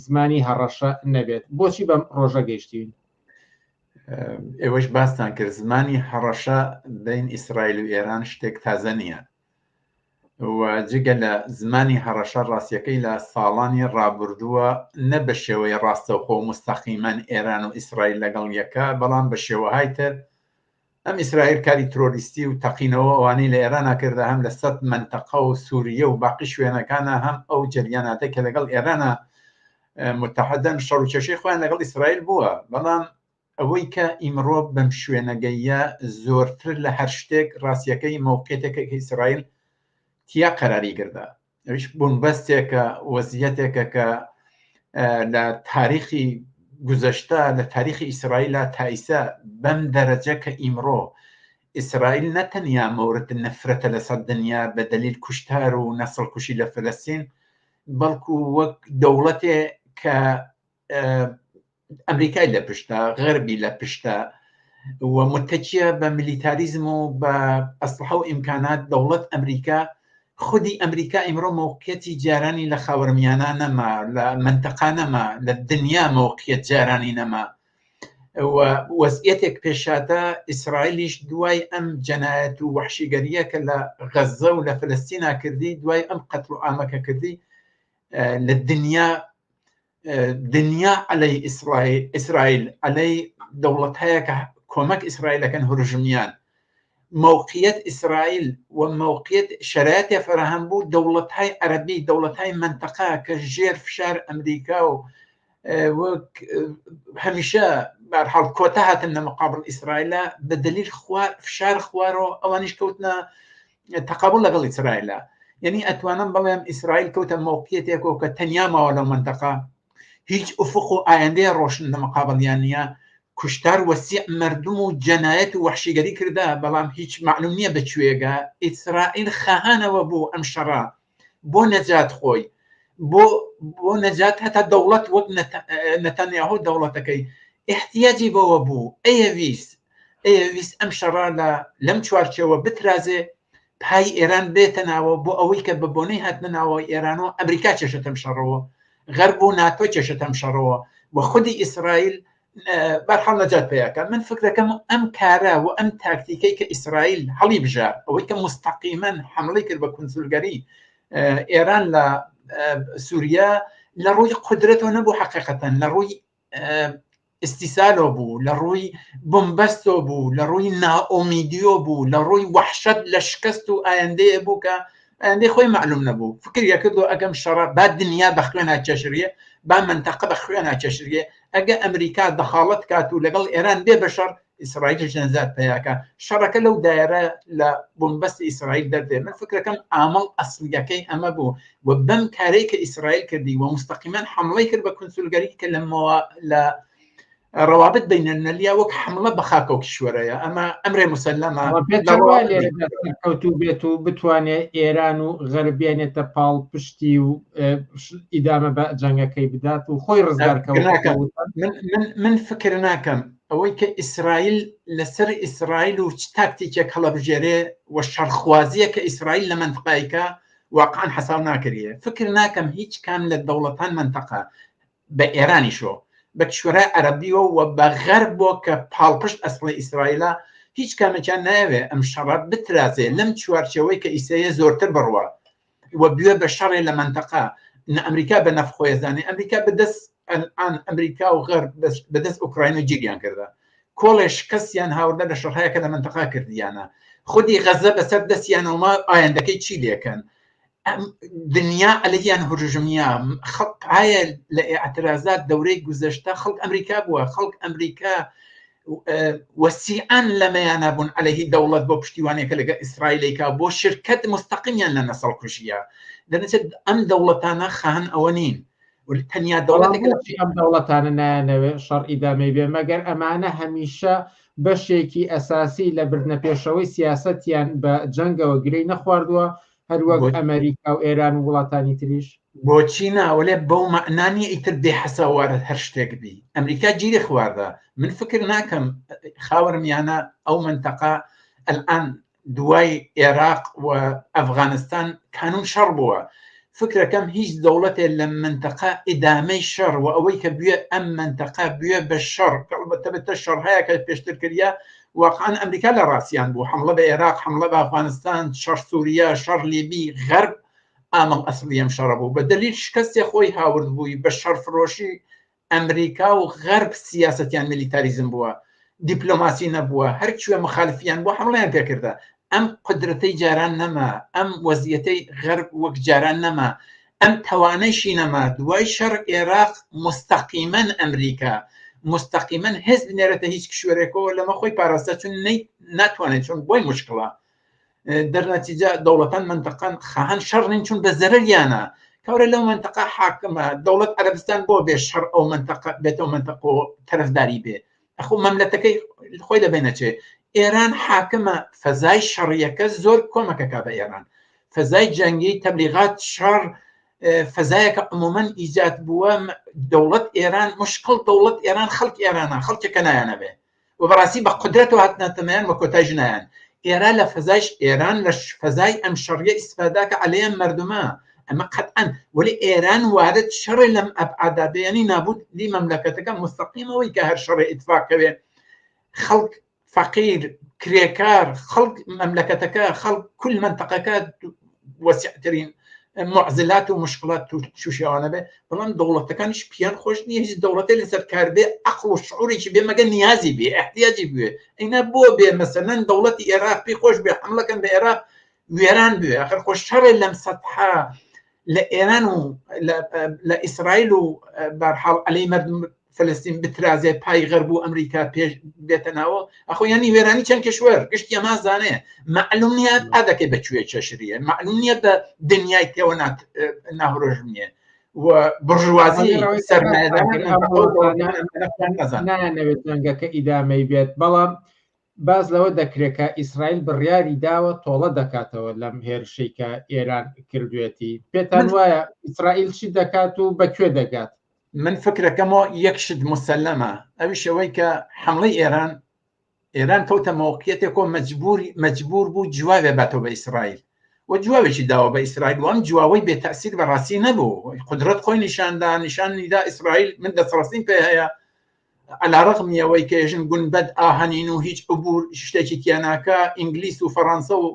زمانی هەڕەشە نەبێت. بۆچی بەم ڕۆژە گەیشتین؟ ئێوەش باستان کرد زمانی هەڕەشە بین ئیسرائیل و ئێران شتێک تازە نییە و جگە لە زمانی هەڕەشە ڕاستیەکەی لە ساڵانی ڕابردووە نە بە شێوەی ڕاستەوخۆ و مستەقیمەن ئێران و ئیسرائیل لەگەڵ یەکە بەڵام بە شێوەهای تر ئەم ئیسرائیل کاری ترۆریستی و تەقینەوە ئەوانەی لە ئێرانا کردە هەم لە سەد مەنتەقە و سوریە و باقی شوێنەکانە هەم ئەو جەریاناتە کە لەگەڵ ئێرانا متحدن شەڕ و کێشەی خۆیان لەگەڵ ئیسرائیل بووە بەڵام ئەوەی کە ئیمڕۆ بەم شوێنەگەیە زۆرتر لە هەر شتێک ڕاستیەکەی مەوقعیەتێکە کە ئیسرائیل تیا قەراری گردە ئەویش بنبەستێکە وەزیەتێکە کە لە تاریخی گوزەشتە لە تاریخی ئیسرائیلا تا ئیسە بەم دەرەجە کە ئیمڕۆ ئیسرائیل نەتەنیا مەورد نەفرەتە لەسەر دنیا بە دەلیل کوشتار و نەسڵ کوشی لە فلستین بەڵکو وەک دەوڵەتێ کە ئەمریکای لە پشتە غەربی لە پشتە و متەکیە بە میلیتاریزم و بە ئەسلحە و ئیمکانات دەوڵەت ئەمریکا خودی ئەمریکا ئیمڕۆ مەوقعیەتی جارانی لە خاوەرمیانە نەما لە منتەقا نەما لە دنیا مەوقعیەت جارانی نەما و وەزعیەتێک پێشاتە ئیسرائیلیش دوای ئەم جەنایەت و وەحشیگەریە کە لە غەزە و لە فلستینا کردی دوای ئەم قەتڵ و عامەکە کردی لە دنیا دنیا عەلەی ئیسرائیل ئیسرائیل عەلەی دەوڵەت هەیە کە کۆمەک ئیسرائیلەکەن هورژمیان موقعیت ئیسرائیل و موقعیت شرایط فراهم بوو دەوڵەت های عەرەبی دەوڵەت های منطقە کە ژێر فشار ئەمریکا و وەک هەمیشە بەرحاڵ کۆتا هاتن لە مقابل ئیسرائیلە بە دلیل خوار فشار خوارەوە ئەوانیش کەوتنە تەقابل لەگەڵ ئیسرائیلە یعنی ئەتوانم بڵێم ئیسرائیل کەوتە مەوقعیەتێکەوە کە تەنیا ماوە لەو منتەقە هیچ ئوفق و ئایندەیە ڕۆشن لە مقابلیان نییە کوشتار وەسیع مردم و جەنایەت و وەحشیگەری کردا بەڵام هیچ معلوم نییە بەکوێگە ئیسرائیل خەهانەوە بوو ئەم شەڕە بۆ نەجات خۆی بۆ بۆ نەجات هەتا دەوڵەت وەک نەتانیاهۆ دەوڵەتەکەی احتیاجی بەوە بوو ئەیەویست ئەیەویست ئەم شەڕە لە لەم چوارچێوە بترازێ پای ئێران بێتە ناوە بۆ ئەوەی کە بە بۆنەی هاتنە ناوەوەی ئێرانەوە ئەمریکا کێشەتەم شەڕەوە غەرب و ناتۆ کێشەتەم شەڕەوە و خودی ئیسرائیل بەرحاڵ نەجات پیاکە من فکرەکەم ئەم کارە و ئەم تاکتیکەی کە ئیسرائیل هەڵی بژار ئەوەی کە مستەقیمەن حملەی کرد بە کونسولگەری ئێران لە سووریا لە ڕووی قدرەتەوە نەبوو حقیقەتەن لە ڕووی ئیستیسالۆ بوو لە ڕووی بنبەستۆ بوو لە ڕووی نائۆمیدیۆ بوو لە ڕووی وەحشەت لە شکست و ئایندەیە بوو کە ئایندەی خۆی معلوم نەبوو فکر یەکردو ئەگەم شەڕە با دنیا بە خوێنا کێشریە با منتەقە بە خوێنا کێشریە ئەگە ئەمریکا دەخاڵەت کات و لەگەڵ ئێران بێ بە شەڕ ئیسرائیلیش نەجات پیاکە شەڕەکە لەو دایرە لە بنبەستی ئیسرائیل دەردێ من فکرەکەم ئامڵ ئەسلیەکەی ئەمە بوو و بەم کارەی کە ئیسرائیل کردی و مستەقیمان حملەی کرد بە کونسولگەری کە لە لە ڕەوابط بین الملیا وەک حملە بە خاکە و کیشوەرەیە ئەمە ئەمرێ مسلمە کەوتوو بێت و بتوانێت ئێران و غەربێنێتە پاڵ پشتی و ئیدامە بە جەنگەکەی بدات و خۆی ڕزگارکەوە من فکر ناکەم ئەوەی کە ئیسرائیل لەسەر ئیسرائیل و چ تاکتیکێک هەڵەبژێرێ و شەڕخوازیە کە ئیسرائیل لە منتقایکە واقعا حەساو ناکریێ فکر ناکەم هیچ کام لە دەوڵەتان منتەقە بە ئێرانیشەوە بە کیشوەرای عەرەبیەوە و بە غەربەوە کە پاڵپشت ئەسڵی ئیسرائیلە هیچ کامێکیان نایەوێ ئەم شەڕە بترازێ لەم چوارچێوەی کە ئیسەیە زۆرتر بڕوا و بوێ بە شەڕێ لە مەنتەقە نە ئەمریکا بە نەف خۆیزانێ ئەمریکا بەدەست ئەلئان ئەمریکا و غەرب بەدەست ئۆکراین و گیریان کردە کۆڵێ شکستیان هاوردە لە شەڕهایەکە لە مەنتەقا کردیانە خودی غەزە بەسەر دەستیانەوە ما ئایندەکەی چی لێکەن دنیا عەلەیان هورژمیا خەڵک پایە لە ئاعترازات دەورەی گوزەشتە خەڵک ئەمریکا بووە خەڵک ئەمریکا وەسیعان لەمەیانە بوون عەلەیهی دەوڵەت بۆ پشتیوانێکە لەگە ئیسرائیلێکا بۆ شرکت مستەقیمیان لە نەسەڵ کوژیە دەنەچێت ئەم دەوڵەتانە خان ئەوە نین تەنیا دەوڵەتێک ئەم دەوڵەتانە نایانەوێ شەڕ ئیدامەی بێ مەگەر ئەمانە هەمیشە بەشێکی ئەساسی لە بردنە پێشەوەی سیاسەتیان بە جەنگەوە گرێی نەخواردووە هەروەک ئەمریکا و ئێران و وڵاتانی تریش بۆچی نا وەلێ بەو مەعنا نییە ئیتر بێ حەساوارت هەر شتێک بی ئەمریکا گیری خواردە من فکر ناکەم خاوەرمیانە ئەو منتەقە الان دوای عێراق و ئەفغانستان کانون شەڕ بووە. فکرەکەم هیچ دەوڵەتێ لە مەنتەقە ئیدامەی شەڕ و ئەوەی کە بوێ ئەم مەنتەقە بوێ بە شەڕ کە ئەڵبەتە بەتە شەڕ هەیە کە پێشتر کریا واقعا ئەمریکا لە ڕاستیان بوو حملە بە عێراق حملە بە ئەفغانستان شەڕ سووریا شەڕ لیبی غەرب ئامڵ ئەسڵی ئەم شەڕە بوو بە دەلیل شکستێ خۆی هاورد بووی بە شەڕفرۆشی ئەمریکا و غەرب سیاسەتیان میلیتاریزم بووە دیپلۆماسی نەبووە هەر کوێ مخالفیان بووە حمڵیان پێکردە ئەم قدرەتەی جاران نەما ئەم وەزیەتەی غەرب وەک جاران نەما ئەم توانەیشی نەما دوای شەڕ عێراق مستەقیمەن ئەمریکا مستەقیمەن هێز بنێرێتە هیچ کشوەرێکەوە لەمە خۆی پاراستە چون ناتوانێت چون بۆی مشکڵە دەرنەتیجە دەوڵەتان منتەقان خاهن شەڕ نین چون بە زەرەریانە کەورە لەو منتەقە حاکمە دەوڵەت عەرەبستان بۆ بێ شەڕ ئەو منتەقە بێتەوە منتەقۆ تەرەفداری بێ ئەخۆ مەملەتەکەی خۆی لەبێنەچێ ئێران حاکمە فەزای شەڕیەکە زۆر کۆمەکەکە بە ئێران فەزای جەنگی تەبلیغات شەڕ فەزایەکە عموما ئیجاد بووە دەوڵەت ئێران مشکل دەوڵەت ئێران خەڵک ئێرانە خەڵکێکە نایانەبێ و بەڕاستی بە قودرەتەوە هاتنەتە مەیان و کۆتایش نایان ئێران لە فەزایش ئێران لە فەزای ئەم شەڕیە ئیسفادە کە عەلەیە مەردومە ئەمە قەتعەن وەلی ئێران وارد شەڕێ لەم ئەبعادا بێ یعنی نابود لی مەملەکەتەکە مستەقیمەوەی کە هەر شەڕێ ئیتفاق کەوێ خەڵک فەقیر کرێکار خەڵک مەملەکەتەکە خەڵک کل منتەقەکە وەسیعترین معزلات و مشکلات تووشیوانە بێ بەڵام دەوڵەتەکانیش پیان خۆش نییە هیچ دەوڵەتێ لەسەر کار بێ عقل و شعورێکی بێ مەگە نیازی بێ احتیاجی بوێ ئەینا بۆ بێ مەسەلەن دەوڵەتی عێراق پێی خۆش بێ حملەکەن بە عێراق وێران بوێ ئەخر خۆش شەڕێ لەم سەتحە لە ئێران و لە ئیسرائیل و بارحاڵ عەلەی مەردم فلستین بترازێ پای غەرب و ئەمریکا پێش بێتە ناوە ئەخۆ یانی وێرانی چەند کشوەر گشتی ئەما زانێ معلوم نییە ئادەکەی بە کوێ چەشریە معلوم نییە بە دنیای تێوە ناهرۆژ نییە و برژوازی نانەوێت جەنگەکە ئیدامەی بێت بەڵام باس لەوە دەکرێت کە ئیسرائیل بڕیاری داوە تۆڵە دەکاتەوە لەم هێرشەی کە ئێران کردوێتی پێتان وایە ئیسرائیل چی دەکات و بەکوێ دەگات؟ من فکرەکەمەوە یەک شت مسلمە ئەویش ئەوەی کە حملەی ئێران ئێران کەوتە مەوقیەتێک و مەجبوری مەجبور بوو جوابێ باتەوە بە ئیسرائیل و جوابێکی داوە بە ئیسرائیل و ئەم جواوەی بێ تەسیر بە ڕاستی نەبوو قدرەت خۆی نیشاندا نیشانیدا ئیسرائیل من دەستڕاستیم پێ هەیە علا ڕقمی ئەوەی کە ژن گونبەد ئاهەنین و هیچ عبور شتێکی تیاناکە ئینگلیس و فەڕەنسە و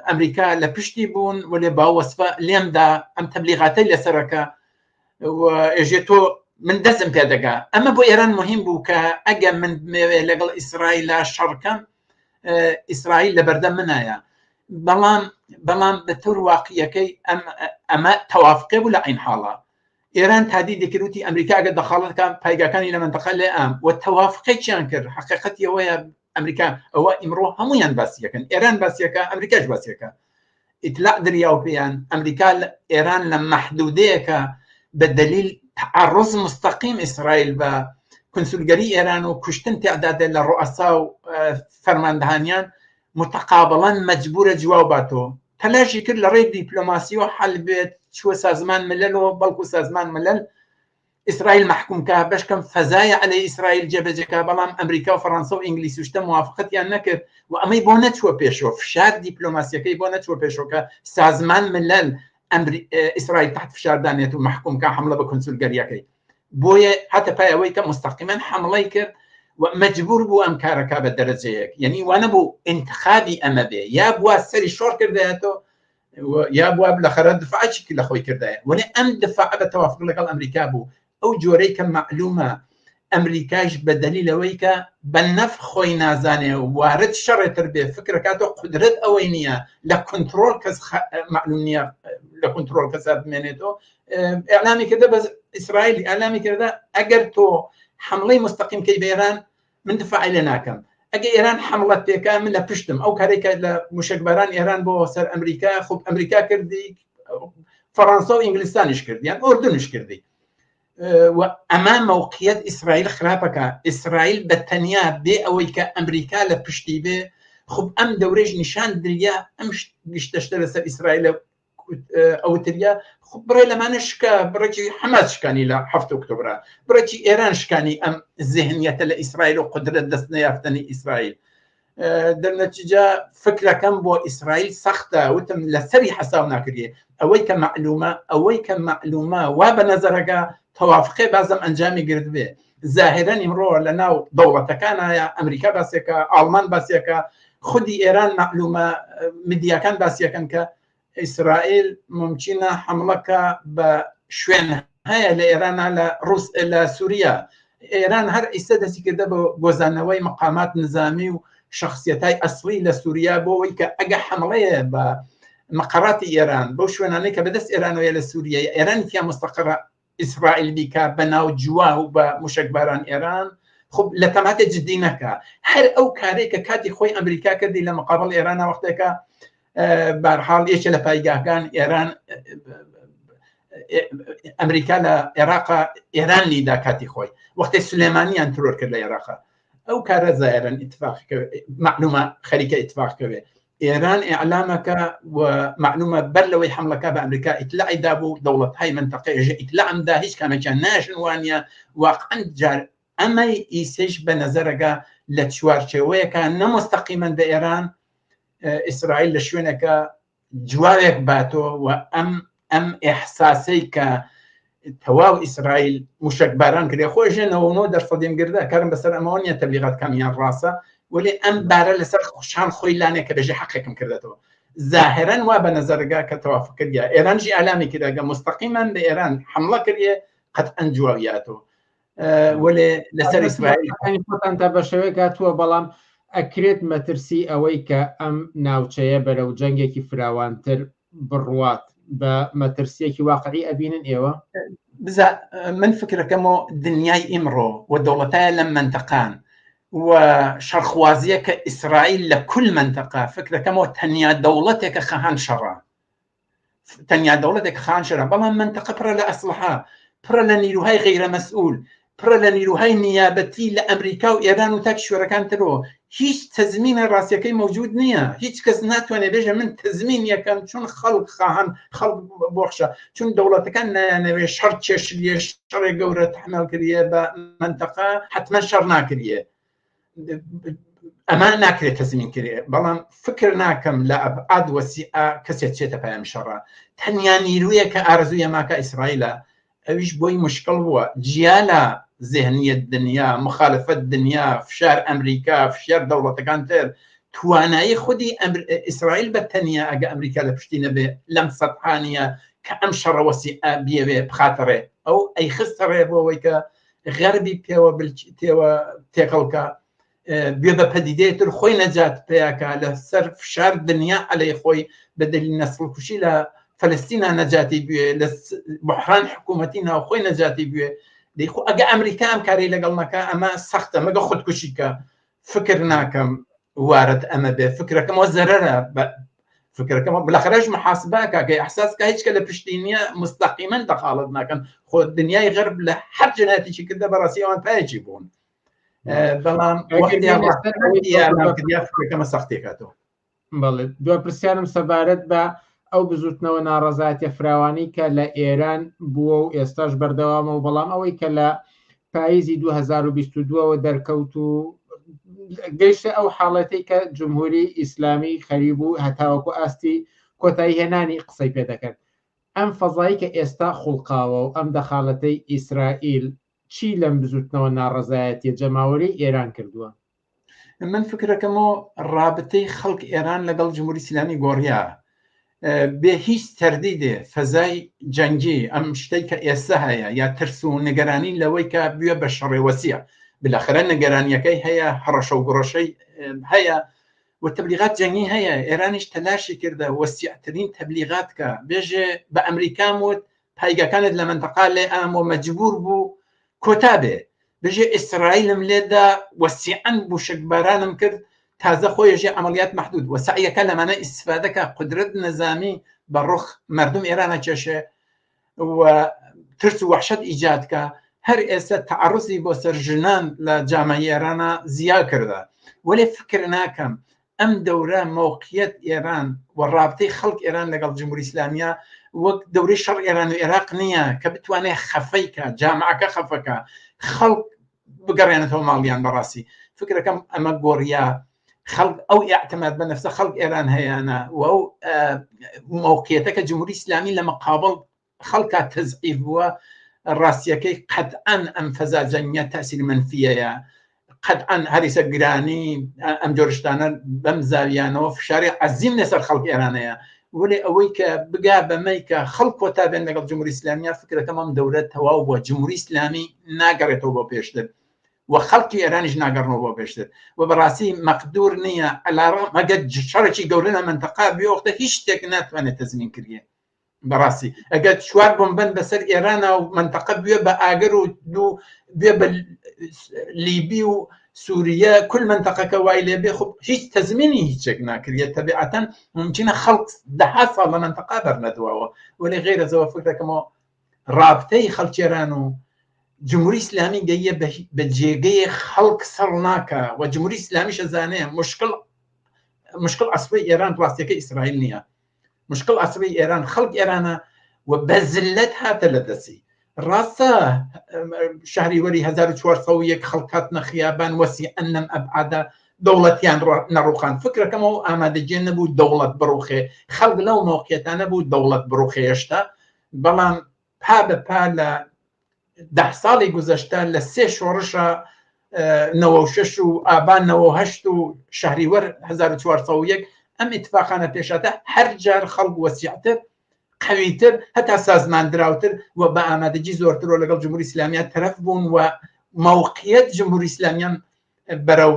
ئەمریکا لە پشتی بوون وەلێ باوەسفە لێمدا ئەم تەبلیغاتەی لەسەرەکە ئێژێ تۆ من دەستم پێ دەگا ئەمە بۆ ئێران مهم بوو کە ئەگە من بمەوێ لەگەڵ ئیسرائیلا شەڕکەم ئیسرائیل لە بەردەم منایە بەڵام بەڵام بە تور واقعیەکەی ئەم ئەمە تەوافقێ بوو لە عین حاڵە ئێران تادیدی کرد وتی ئەمریکا ئەگەر دەخاڵەت کە پایگاکانی لە منتەقە لێ ئام و تەوافقێکیان کرد حقیقەتی ئەوەیە ئەمریکا ئەوە ئیمڕۆ هەمویان باسیەکەن ئێران باسیەکە ئەمریکاش باسیەکە ئیتلاع دریا و پێیان ئەمریکا لە ئێران لە مەحدودەیەکە بە دلیل تعرض مستقیم ئیسرائیل بە کنسولگەری ئێران و کوشتن تعدادە لە ڕوئەسا و فەرماندەهانیان متقابڵەن مەجبورە جواو باتەوە تەلاشی کرد لە ڕێی دیپلۆماسیەوە حەل بێت چوە سازمان ملل و بەڵکو سازمان ملل ئیسرائیل مەحکوم کا بەشکەم فەزای عەلەی ئیسرائیل جێبەجێکا بەڵام ئەمریکا و فەڕەنسا و ئینگلیس و شتە موافقەتیان نەکرد و ئەمەی بۆ نەچووە پێشەوە فشار دیپلۆماسیەکەی بۆ نەچووە پێشەوە کە سازمان ملل ئیسرائیل تحت فشار دانێت و مەحکوم کا حملە بە کونسولگەریەکەی بۆیە هاتە پای ئەوەی کە مستەقیمەن حملەی کرد و مەجبور بوو ئەم کارەکە بە دەرەجەیەک یعنی وانە بوو انتخابی ئەمە بێ یا بووە سەری شۆڕ کردایەتەوە یا بووە لە خەرە دفاعی لە خۆی کردایە وەێ ئەم دفاع بە تەوافق لەگەڵ ئەمریکا بوو ئەو جۆرەی کە مەعلومە ئەمریکایش بە دەلیلەوەی کە بە نەف خۆی نازانێ و وارد شەڕێتر بێ فکرەکاتەوە قدرەت ئەوەی نییە لە کنترۆل کەس معلوم نییە لە کنترۆل کەسا بمێنێتەوە ئەلامی کردە بە ئیسرائیل ئەلامی کردە ئەگەر تۆ حملەی مستەقیم کەی بە ئێران من دفاعی لێ ناکەم ئەگە ئێران حملەت پێکا من لە پشتم ئەو کارێک کە لە موشکباران ئێران بۆ سەر ئەمریکا خب ئەمریکا کردی فەڕەنسا و ئینگلستانیش کردیان ئۆردنش کردی و ئەمە مەوقعیت ئیسرائیل خراپەکە ئیسرائیل بە تەنیا بێ ئەوەی کە ئەمریکا لە پشتی بێ خب ئەم دەورێژ نیشان دریا ئەم گشتەشتە لەسەر ئیسرائیل ئەوتریا خب بڕێ لەمانە شکا بڕێکی حەماس شکانی لە هەفت ئۆکتۆبرا بڕێکی ئێران شکانی ئەم زهنیەتە لە ئیسرائیل و قدرەت دەست نەیافتنی ئیسرائیل. دەرنەتیجە فکرەکەم بۆ ئیسرائیل سەختە وتم لەسەری حەساو ناکرێ ئەوەی کە مەعلومە ئەوەی کە مەعلومە وا بە نەزەرەکە تەوافقێ بازم ئەنجامی گرت بێ زاهرەن ئیمڕۆ لە ناو دەوڵەتەکانایە ئەمریکا باسێکە ئاڵمان باسێکە خودی ئێران مەعلومە میدیاکان باسیەکەن کە ئیسرائیل ممکنە حملەکە بە شوێن هەیە لە ئێرانە لە ڕوس لە سووریا ئێران هەر ئیستا دەستی کردە بە گۆزانەوەی مقامات نظامی و شخصیتای ئەسڵی لە سووریا بۆ ئەوەی کە ئەگە حملەیە بە مقەڕاتی ئێران بەو شوێنانەی کە بەدەست ئێرانەوەی لە سووریای ئێران تیا مستەقڕە ئیسرائیل بیکا بە ناو جوا و بە موشەکباران ئێران خب لە تەماتە جدی نەکا هەر ئەو کارێک کە کاتی خۆی ئەمریکا کردی لە مقابل ئێرانە وەختێکە بارحاڵ یەکێ لە پایگاکان ئێران ئەمریکا لە عێراق ئێران لیدا کاتی خۆی وەختی سلێمانیان ترۆر کرد لە عێراق ئەو کارە زایرن اتفاق معلومە خەریکە اتفاق کەوێ ئێران ئیعلامەکە و مەعلومە بەر لەوەی حەملەکە بە ئەمریکا ئیتلاعی دابوو دەوڵەتهای مەنتەقە ئێژە ئیتلاعم دا هیچ کامێکیان ناشن وانە واقعا جار ئەمەی ئیسەیش بە نەزەرەگە لە چوارچێوەیەکە نە مستەقیمەن بە ئێران ئیسرائیل لە شوێنەکە جوابێک باتۆ و ئەم ئەم ئێحساسەی کە تەواو ئیسرائیل موشەکباران کرێ خۆی ژێ 99 دەرسەدیم گردە کارم بەسەر ئەمەوە نییە تەبلیغات کامیان ڕاستە وەلێ ئەم بارە لەسەر خوشان خۆی لانێ کە بێژێ حەقێکم کردێتەوە ظاهرا وا بە نەزەرگا کە تەوافق کردیا ئێرانجی ئالامی کردگە مستەقیمان بە ئێران حملە کردێ قەتعەن جوابیاتەوە وەلێ لەسەر ئیسرائیل خۆتان تا بە شێوەیەک هاتووە بەڵام ئەکرێت مەترسی ئەوەی کە ئەم ناوچەیە بەرەو جەنگێکی فراوانتر بڕوات بە مەترسیەکی واقعی ئەبینن ئێوە؟ بزا من فکرەکەمەوە دنیای ئیمڕۆ و دەوڵەتایە لەم مەنتەقان و شەڕخوازیە کە ئیسرائیل لە کل مەنتەقە فکرەکەمەوە تەنیا دەوڵەتێکە خەهان شەڕە تەنیا دەوڵەتێک خان شەرە بەڵام منتەقە پڕە لە ئەسلحە پڕە لە نیروهای غیرە مەسئول پڕە لە نیروهای نیابەتی لە ئەمریکا و ئێران و تا کیشوەرەکان ترەوە هیچ تەزمینە ڕاستیەکەی مەوجود نییە هیچ کەس ناتوانێت بێژە من تەزمین یەکەم چون خەڵک خاهن خەڵک بۆخشە چون دەوڵەتەکان نایانەوێ شەڕ کێشریە شەڕێ گەورە تحمل کریە بە منتەقە حتمما شەڕ ناکریە ئەمە ناکرێت تەزمین کرێ بەڵام فکر ناکەم لە ئەبعاد وەسیعە کەسێک چێتە پایم شەڕە تەنیا نیرویە کە ئارزوو یەماکە ئیسرائیلە ئەویش بۆی مشکڵ بووە جیا لە زهنیەت دنیا مخالفەت دنیا فشار ئەمریکا فشار دەوڵەتەکان تر توانایی خودی ئیسرائیل بە تەنیا ئەگە ئەمریکا لە پشتی نەبێ لەم سەتحانیە کە ئەم شەڕە وەسیعە بیەوێ بخاتە ڕێ ئەو ئەیخستە ڕێ بۆ ئەوەی کە غەربی پێوە تێوە تێکەڵکە بێ بە پەدیدەیە تر خۆی نەجات پیاکە لە سەر فشار دنیا عەلەی خۆی بە دلیل نەسڵ کوشی لە فلستینا نەجاتی بوێ لە بحران حکوومەتی ناوخۆی نەجاتی بوێ دەیخۆ ئەگە ئەمریکا ئەم کاری لەگەڵ نەکە ئەمە سەختە مەگە خودکوشی کە فکر ناکەم وارد ئەمە بێ فکرەکەمەوە زەرەرە فکرەکەمە بلەخەرەش محاسبە کە کە ئەحساس کە هیچ کە لە پشتی نییە مستەقیمەن دەخاڵت ناکەن خۆ دنیای غەرب لە هەر جنایەتێکی کردە بەڕاستی ئەوان پایەکی بوون بەڵام فکرەکەمە سەختێکاتەوە بەڵێ دو پرسیارم سەبارەت بە ئەو بزوتنەوە ناڕەزایەتیە فراوانی کە لە ئێران بووە و ئێستاش بەردەوامە و بەڵام ئەوەی کە لە پاییزی 2022ەوە دەرکەوت و گەیشتە ئەو حاڵەتەی کە جمهوری ئیسلامی خەریب و هەتاوەکو ئاستی کۆتایی هێنانی قسەی پێ دەکرد ئەم فەزایی کە ئێستا خوڵقاوە و ئەم دەخالەتەی ئیسرائیل چی لەم بزوتنەوە ناڕەزایەتیە جەماوەریەی ئێران کردووە؟ من فکرەکەمەوە ڕابتەی خەڵک ئێران لەگەڵ جمهوری ئیسلامی گۆڕیا بێ هیچ تەردیدێ فەزای جەنگی ئەم شتەی کە ئێستا هەیە یا ترس و نیگەرانی لەوەی کە بوێ بە شەڕێوەسیە بلەخرە نیگەرانیەکەی هەیە هەڕەشە و گوڕەشەی هەیە و تەبلیغات جەنگی هەیە ئێرانیش تەلاشی کردە وەسیعترین تەبلیغات کە بێژێ بە ئەمریکام وت پایگەکانت لە منتەقا لێ ئام و مەجبور بوو کۆتا بێ بژێ ئیسرائیلم لێدا وەسیعەن موشکبارانم کرد تازە خۆیەژێ عملیات محدود وە سعیەکە لەمانە ئیسفادەکە قدرت نظامی بە ڕخ مردم ئێرانە کێشێ و ترس و وحشت ئیجاد کە هەر ئێستا تعرضی بۆ سەر ژنان لە جامعی ئێرانە زیا کردە وەلێ فکر ناکەم ئەم دەورە مەوقیەت ئێران و ڕابتەی خەڵک ئێران لەگەڵ جمهوری ئیسلامیە وەک دەورەی شەڕ ئێران و عێراق نییە کە بتوانێت خەفەی کە جامعەکە خەفەکە خەڵک بگەڕێنێتەوە ماڵیان بەڕاستی فکرەکەم ئەمە گۆڕیا. خەڵک ئەو ئاعتماد بە نفسە خەڵک ئێران هەیەە و ئەو مووقعەتە کە جمهوری ئیسلامی لە مقابل خەڵکا تەزعیف بووە ڕاستیەکەی قەتعەن ئەم فەزا جەنگە تاسیر منفیەیە قەتعەن هەریسە گرانی ئەم جۆرشتانە بەم زاویانەوە فشاری عەزیم لەسەر خەڵک ئێرانەیە وەلێ ئەوەی کە بگا بەمەی کە خەڵک کۆتا بێن لەگەڵ جمهوری ئیسلامیە فکرەکەم ئەم دەورە تەواو بووە جمهوری ئیسلامی ناگەڕێتەوە بۆ پێشتر و خەڵکی ئێرانیش ناگەڕنەوە بۆ پێشتر و بەڕاستی مەقدور نییە ئەلاڕ مەگەر شەڕێکی گەورە لە منتەقا بێ وەختە هیچ شتێک ناتوانێت تەزمین کردێ بەڕاستی ئەگەر چوار بۆمبەن بەسەر ئێرانە و منتەقە بوێ بە ئاگەر و دوو بێ بە لیبی و سووریە کل منتەقەکە وای لێبێ خب هیچ تەزمینی هیچێک ناکرێت تەبیعەتەن ممکنە خەڵک دەها ساڵ لە منتەقا بەرنەدواوە وەلێ غێرەزەوە فکرەکەمەوە رابتەی خەڵکێران و جمهوری ئیسلامی گەیە بە جێگەیە خەڵک سەڕ ناکە و جمهوری ئیسلامیش ئەزانێ مشکل مشکل ئەسڵی ئێران ڕاستیەکە ئیسرائیل نییە مشکل ئەسڵی ئێران خەڵک ئێرانە و بە زلەت هاتە لە دەستی ڕاستە شەهریوەری 1401 خەڵک هاتنە خیابان وەسی ئەنەم ئەبعادە دەوڵەتیان نەڕوخان فکرەکەمەوە ئامادەجێ نەبوو دەوڵەت بڕوخێ خەڵک لەو مۆقیەتانە بوو دەوڵەت بڕوخێ هێشتا بەڵام پا بە پا لە ده ساڵی گوزەشتە لە سێ شۆڕشە 96 و ئابان 98 و شەهریوەر 1401 ئەم ئیتفاقانە پێشاتە هەر جار خەڵک وەسیعتر قویتر هەتا سازماندراوتر و بە ئامادەگی زۆرترەوە لەگەڵ جمهوری ئیسلامیان تەرەف بوون و مەوقعیەت جمهوری ئیسلامیان بەرەو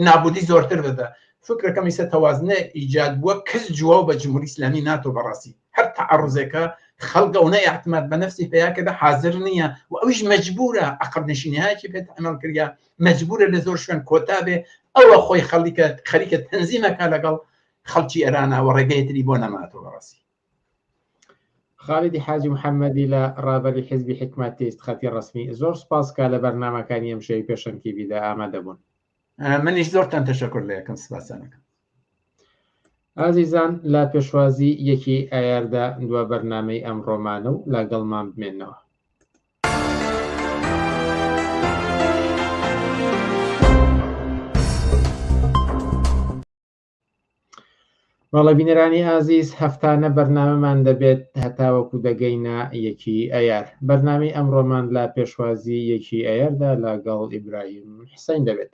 نابودی زۆرتر ببە فکرەکەم ئیسە تەوازنە ئیجاد بووە کەس جواب بە جمهوری ئیسلامی ناتۆ بەڕاستی هەر تعرضێکە خەڵک ئەو نە اعتماد بە نفسی پیا کردە حاضر نییە و ئەویش مەجبورە عقب نشینیهایەکی پێ تەعمل کردە مەجبورە لە زۆر شوێن کۆتا بێ ئەوە خۆی خەڵیکە خەریکە تەنزیمەکە لەگەڵ خەڵکی ئێرانە و ڕێگەی تری بۆ نەماتەوە بەڕاستی خالیدی حاجی محەممەدی لە ڕابەری حیزبی حیکمەتیست خەتی ڕەسمی زۆر سپاس کە لە بەرنامەکانی ئەمشەوی پێشەنگ تیڤیدا ئامادە بوون. منیش زۆرتان تەشەکور لە یەکەم سپاسانەکەم. ئازیزان لە پێشوازی یەکی ئایاردا دوا بەرنامەی ئەمڕۆمانە و لەگەڵمان بمێنەوە. بەڵێ بینەرانی ئازیز هەفتانە بەرنامەمان دەبێت هەتاوەکو دەگەینە یەکی ئەیار بەرنامەی ئەمڕۆمان لە پێشوازی یەکی ئەیاردا لەگەڵ ئیبراهیم حسین دەبێت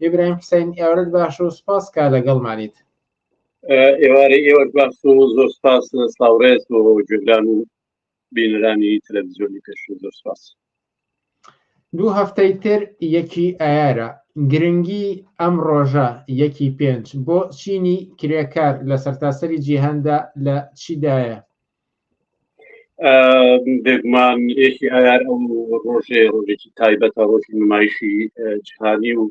ئیبراهیم حسین ئێوارت باش و سپاس کا لەگەڵمانیت ئێوارەی ئێوەش باش و زۆر سپاس سڵاو ڕێز بۆ گوێگران و بینەرانی تەلەڤزیۆنی پێشوو زۆر سپاس. دوو هەفتەی تر یەکی ئایارە، گرنگی ئەم ڕۆژە، یەکی پێنج، بۆ چینی کرێکار لە سەرتاسەری جیهاندا لە چیدایە؟ بێگومان یەکی ئایار ئەو ڕۆژێ ڕۆژێکی تایبەتە ڕۆژی نمایشی جیهانی و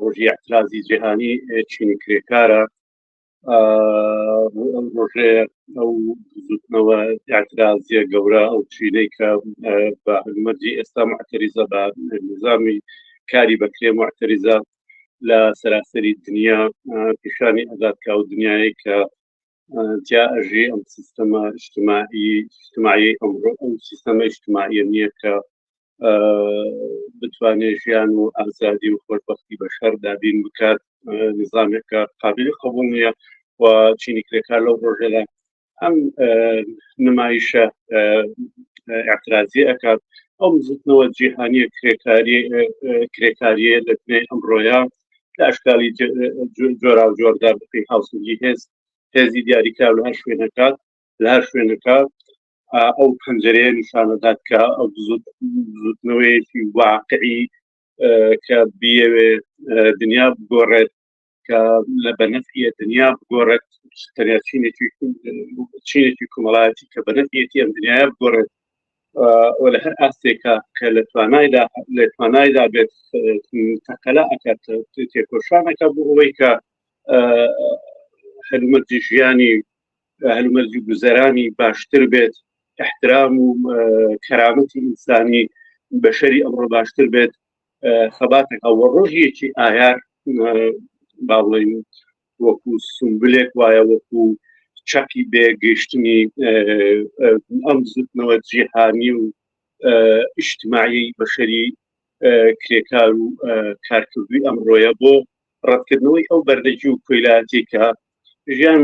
ڕۆژی اعترازی جیهانی چینی کرێکارە ئەو ڕۆژێ ئەو بزوتنەوە اعترازیە گەورە ئەو چینەی کە بە هەلومەرجی ئێستا معتەریزە بە نظامی کاری بەکرێ معتەریزە لە سەراسەری دنیا پیشانی ئەدات کە ئەو دنیایەی کە تیا ئەژی ئەم سیستەمە اجتماعی اجتماعی ئەمڕۆ ئەو سیستەمە اجتماعیە نییە کە بتوانێت ژیان و ئازادی و خۆشببختی بەشەر دابین بکات نظامێکە قابلی قبول نییە و چینی کرێکار لەو ڕۆژێدا ئەم نمایشە اعترازی ئەکات ئەو بزوتنەوە جیهانیە کرێکاری کرێکاریە لە دنیای ئەمڕۆیە لە ئەشکالی جۆرا و جۆردا بەپێی هاوسەنگی هێز هێزی دیاریکراو لە هەر شوێنەکات لە هەر شوێنەکە ئەو پەنجەرەیە نیشانەدات کە ئەو بزوتنەوەیەکی واقعی کە بیەوێ دنیا بگۆڕێت کە لە بەنەفیە دنیا بگۆڕێت تەنیا چینێکی چینێکی کۆمەڵایەتی کە بەنەفیەتی ئەم دنیاە بگۆڕێت و لە هەر ئاستێکە کە لە توانایدا لە توانایدا بێت تەقەلا ئەکات تێکۆشانەکە بۆ ئەوەی کە هەلومەرجی ژیانی هەلومەرجی گوزەرانی باشتر بێت احترام و کەرامەتی ئینسانی بەشەری ئەمڕۆ باشتر بێت خەباتێک ئەوە ڕۆژیەکی ئایار با بڵێین وەکو سمبلێک وایە وەکو چەقی بێگەیشتنی ئەم بزوتنەوە جیهانی و ئیجتماعی بەشەری کرێکار و کارکردوی ئەمڕۆیە بۆ. ڕەتکردنەوەی ئەو بەردەگی و کۆیلایەتی کە ژیان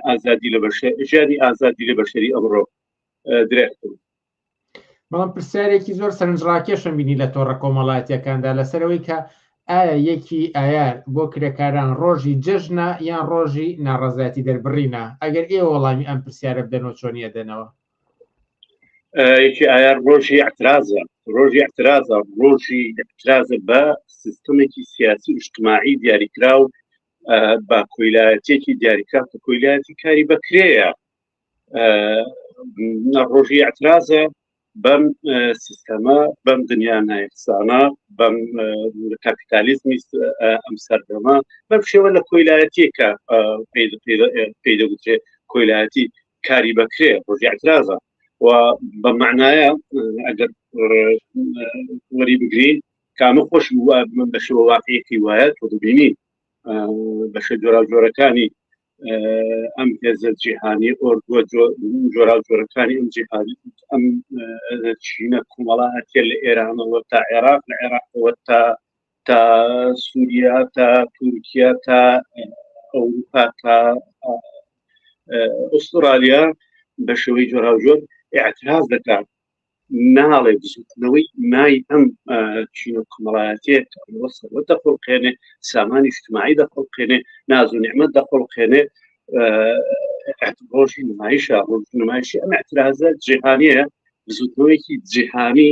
ئازادی لە بەشە ژیانی ئازادی لە بەشەری ئەمڕۆ درێخ کرد. بەڵام پرسیارێکی زۆر سەرنجڕاکێشم بینی لە تۆڕە کۆمەڵایەتیەکاندا لەسەرەوەی کە ئایا یەکی ئایار بۆ کرێکاران ڕۆژی جەژنە یان ڕۆژی ناڕەزایەتی دەربڕینە؟ ئەگەر ئێوە وەڵامی ئەم پرسیارە بدەنەوە چۆنی ئەدەنەوە؟ یەکی ئایار ڕۆژی اعترازە ڕۆژی اعترازە ڕۆژی اعترازە بە سیستمێکی سیاسی و اجتماعی دیاریکراو بە کۆیلایەتێکی دیاریکراو کە کۆیلایەتی کاری بەکرێیە ڕۆژی اعترازە بەم سیستەمە بەم دنیا نایەکسانە بەم کاپیتالیزمی ئەم سەردەمە بەم شێوە لە کۆیلایەتیەکە پێی دەگوترێ کۆیلایەتی کاری بەکرێ ڕۆژی اعترازە و بە معنایە ئەگەر وەری بگرین کامە خۆش من بە شێوە واقعیەکی وایە تۆ دەبینی بەشە جۆراوجۆرەکانی ئەم هێزە جیهانی ئۆردووە جۆراوجۆرەکانی ئەم جیهانی ئەم چینە کۆمەڵایەتیە لە ئێرانەوە تا عێراق لە عێراقەوە تا تا سووریا تا تورکیا تا ئەوروپا تا ئوسترالیا بە شێوەی جۆراوجۆر اعتراض دەکات ناڵێ بزوتنەوەی نای ئەم چینە کۆمەڵایەتیە کە ئەمڕۆ سەروەت دەخوڵقێنێ سامانی اجتماعی دەخوڵقێنێ ناز و نیعمەت دەخوڵقێنێ ڕۆژی نمایشە ڕۆژ نمایشی ئەم اعترازە جیهانیە بزوتنەوەیەکی جیهانی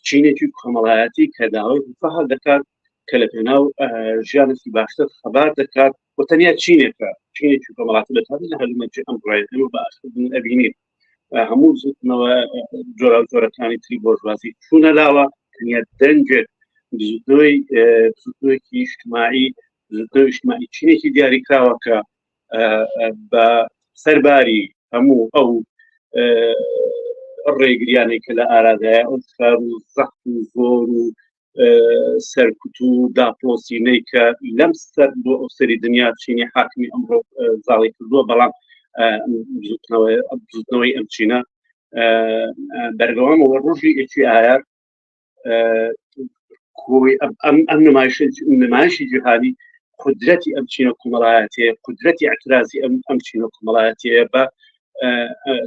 چینێکی کۆمەڵایەتی کە داوای ڕفاه دەکات کە لە پێناو ژیانێکی باشتر خەبات دەکات و تەنیا چینێکە چینێکی کۆمەڵاتی بەتابی لە هەلومەرجی ئەمڕۆیە ئێمە بە ئاشکرا ئەبینین هەموو بزوتنەوە جۆراوجۆرەکانی تری بۆرژوازی چوونە لاوە تەنیا دەنگێک بزوتنەوەی بزوتنەوەیەکی ئیجتماعی بزوتنەوەی ئیجتماعی چینێکی دیاریکراوە کە بە سەرباری هەموو ئەو ڕێگریانێک کە لە ئارادایە ئەو فشار و زەخت و زۆر و سەرکوت و داپۆسینەی کە لەم سەر بۆ ئەو سەری دنیا چینی حاکمی ئەمڕۆ زاڵی کردووە بەڵام بزوتنەوەی ئەم چینە بەردەوامەوە ڕۆژی یەکی ئایار کۆی ئەم ئەم نمایشی جیهانی قدرەتی ئەم چینە کۆمەڵایەتیە قدرەتی اعترازی ئەم ئەم چینە کۆمەڵایەتیە بە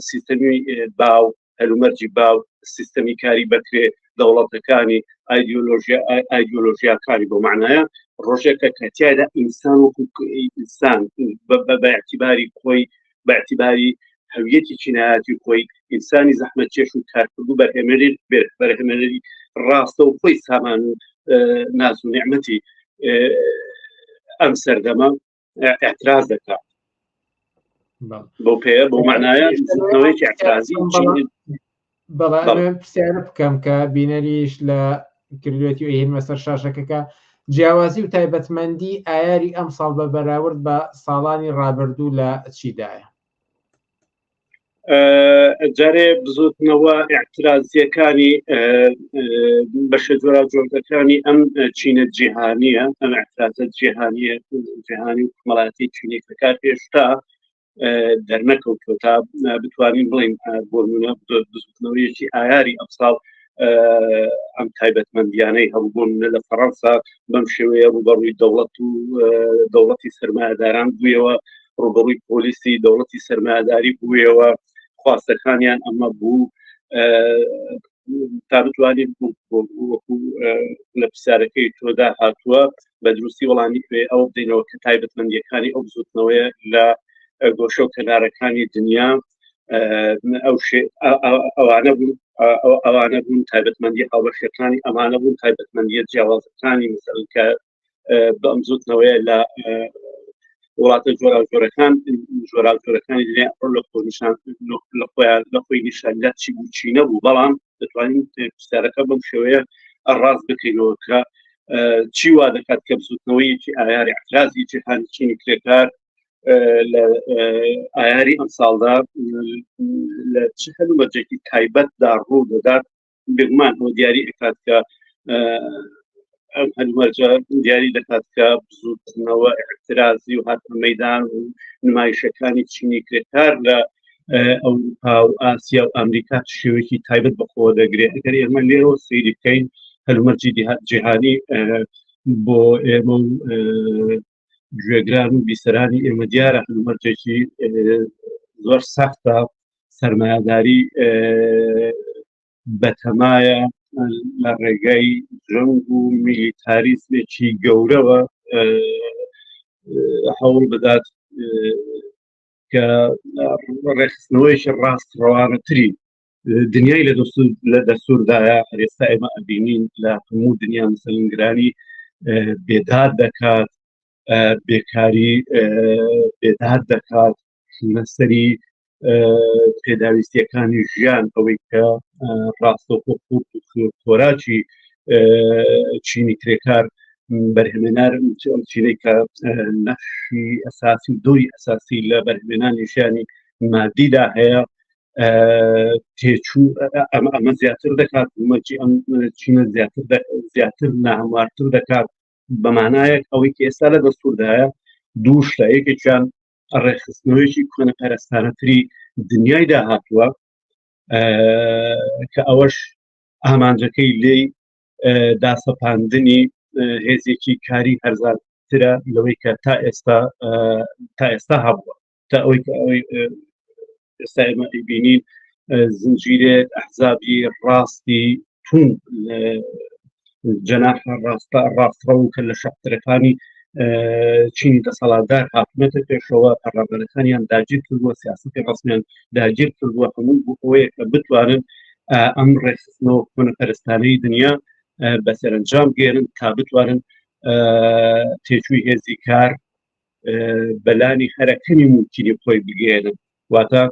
سیستەمی باو هەلومەرجی باو، سیستەمی کاری بەکرێ، دەوڵەتەکانی، ئایدیۆلۆژیا ئایدیۆلۆژیاکانی بۆ معنایە ڕۆژێکە کە تیایدا ئینسان وەکو ئینسان بە اعتیباری خۆی بە اعتیباری هەویەتی چینایەتی خۆی ئینسانی زەحمەتکێش و کارکرد و بەرهێنەری بەرهێنەری ڕاستە و خۆی سامان و ناز و نیعمەتی ئەم سەردەمە اعتراض دەکات بۆ پێ بۆ معنایە بزوتنەوەیەکی اعتراضی بەڵام پرسیارە بکەم کە بینەریش لە کردوێتی و هێنمە سەر شاشەکەکە جیاوازی و تایبەتمەندی ئایاری ئەم ساڵ بە بەراورد بە ساڵانی ڕابردوو لە چیدایە؟ جارێ بزوتنەوە اعترازیەکانی بەشە جۆراوجۆرەکانی ئەم چینە جیهانیە ئەم اعترازە جیهانیە جیهانی و کۆمەڵاتی چینی کار هێشتا دەرنەکەوتوە تا بتوانین بڵین بۆ نمونە بزوتنەوەیەکی ئایاری ئەمساڵ ئەم تایبەتمەندیانەی هەبوو بۆ نمونە لە فەڕەنسا بەم شێوەیە ڕوبەڕووی دەوڵەت و دەوڵەتی سەرمایەداران بوویەوە ڕوبەڕووی پۆلیسی دەوڵەتی سەرمایەداری بوویەوە خواستەکانیان ئەمە بوو تا بتوانین وەکو لە پرسیارەکەی تۆدا هاتووە بە دروستی وەڵامی ئەوە بدەینەوە کە تایبەتمەندیەکانی ئەو بزوتنەوەیە لە گۆشە و کەنارەکانی دنیا ئەو ئەوانە بوون ئەوانە بوون تایبەتمەندی هاوبەشەکانی ئەمانە بوون تایبەتمەندیە جیاوازەکانی مەسەلەن کە بە ئەم زوتنەوەیە لە وڵاتە جۆراوجۆرەکان جۆراوجۆرەکانی دنیا لە خۆنیشان لە خۆیان لە خۆی نیشاندا چی بوو چی نەبوو بەڵام دەتوانین پرسیارەکە بەم شێوەیە ڕاست بکەینەوە کە چی وا دەکات کە بزوتنەوەیەکی ئایاری اعترازی جیهانی چینی کرێکار لە ئایاری ئەمساڵدا لە چ هەلومەرجێکی تایبەتدا ڕوو دەدات بێگومان ئەوە دیاری ئەکات کە ئەم هەلومەرجە دیاری دەکات کە بزوتنەوە اعترازی و هاتنە مەدان و نمایشەکانی چینی کرێکار لە ئەوروپا و ئاسیا و ئەمریکا شێوەیەکی تایبەت بەخۆ دەگرێت ئەگەر ئێمە لێرەوە سەیری بکەین هەلومەرجی جیهانی. بۆ ئێمە و گوێگران و بیسەرانی ئێمە دیارە هەلومەرجێکی زۆر سەختە سەرمایەداری بەتەمایە لە ڕێگای جەنگ و میلیتاریزمێکی گەورەوە هەوڵ بدات کە ڕێکخستنەوەیەکی ڕاست ڕەوانەتری دنیای لە دەستور لە دەستوردایە هەرێستا ئێمە ئەبینین لە هەموو دنیا مسلنگرانی بێداد دەکات بێکاری بێداد دەکات لەسەری پێداویستیەکانی ژیان ئەوەی کە ڕاستەوخۆ قوت و خۆراکی چینی کرێکار بەرهمێنار ئەو چینەی کە نەخشی ئەساسی و دۆری ئەساسی لە بەرهمێنانی ژیانی مادیدا هەیە تێچوو ئەمە ئەمە زیاتر دەکات مەرجی ئەم چینە زیاتر زیاتر ناهەموارتر دەکات بەمانایەک ئەوەی کە ئێستا لە دەستوردایە دوو شتە یەکێکیان ڕێکخستنەوەیەکی کۆنەپەرستانەتری دنیای داهاتووە کە ئەوەش ئامانجەکەی لێی داسەپاندنی هێزێکی کاری هەرزانترە لەوەی کە تا ئێستا تا ئێستا هەبووە تا ئەوەی کە ئەوەی ئێستا ئێمە ئەیبینین زنجیرێک ئەحزابی ڕاستی توند جەناحە ڕاستە ڕاستڕە و کە لە شەقترەکانی چینی دەسەڵاتدار هاتنەتە پێشەوە پەرلەمانەکانیان داگیر کردووە سیاستی ڕسمیان داگیر کردووە هەموو بۆ ئەوەیە کە بتوانن ئەم ڕێکخستنەوە کۆنەپەرستانەی دنیا بە سەرنجام گێرن تا بتوانن تێچووی هێزی کار بەلانی هەرەکەمی مومکینی خۆی بگەێنن واتە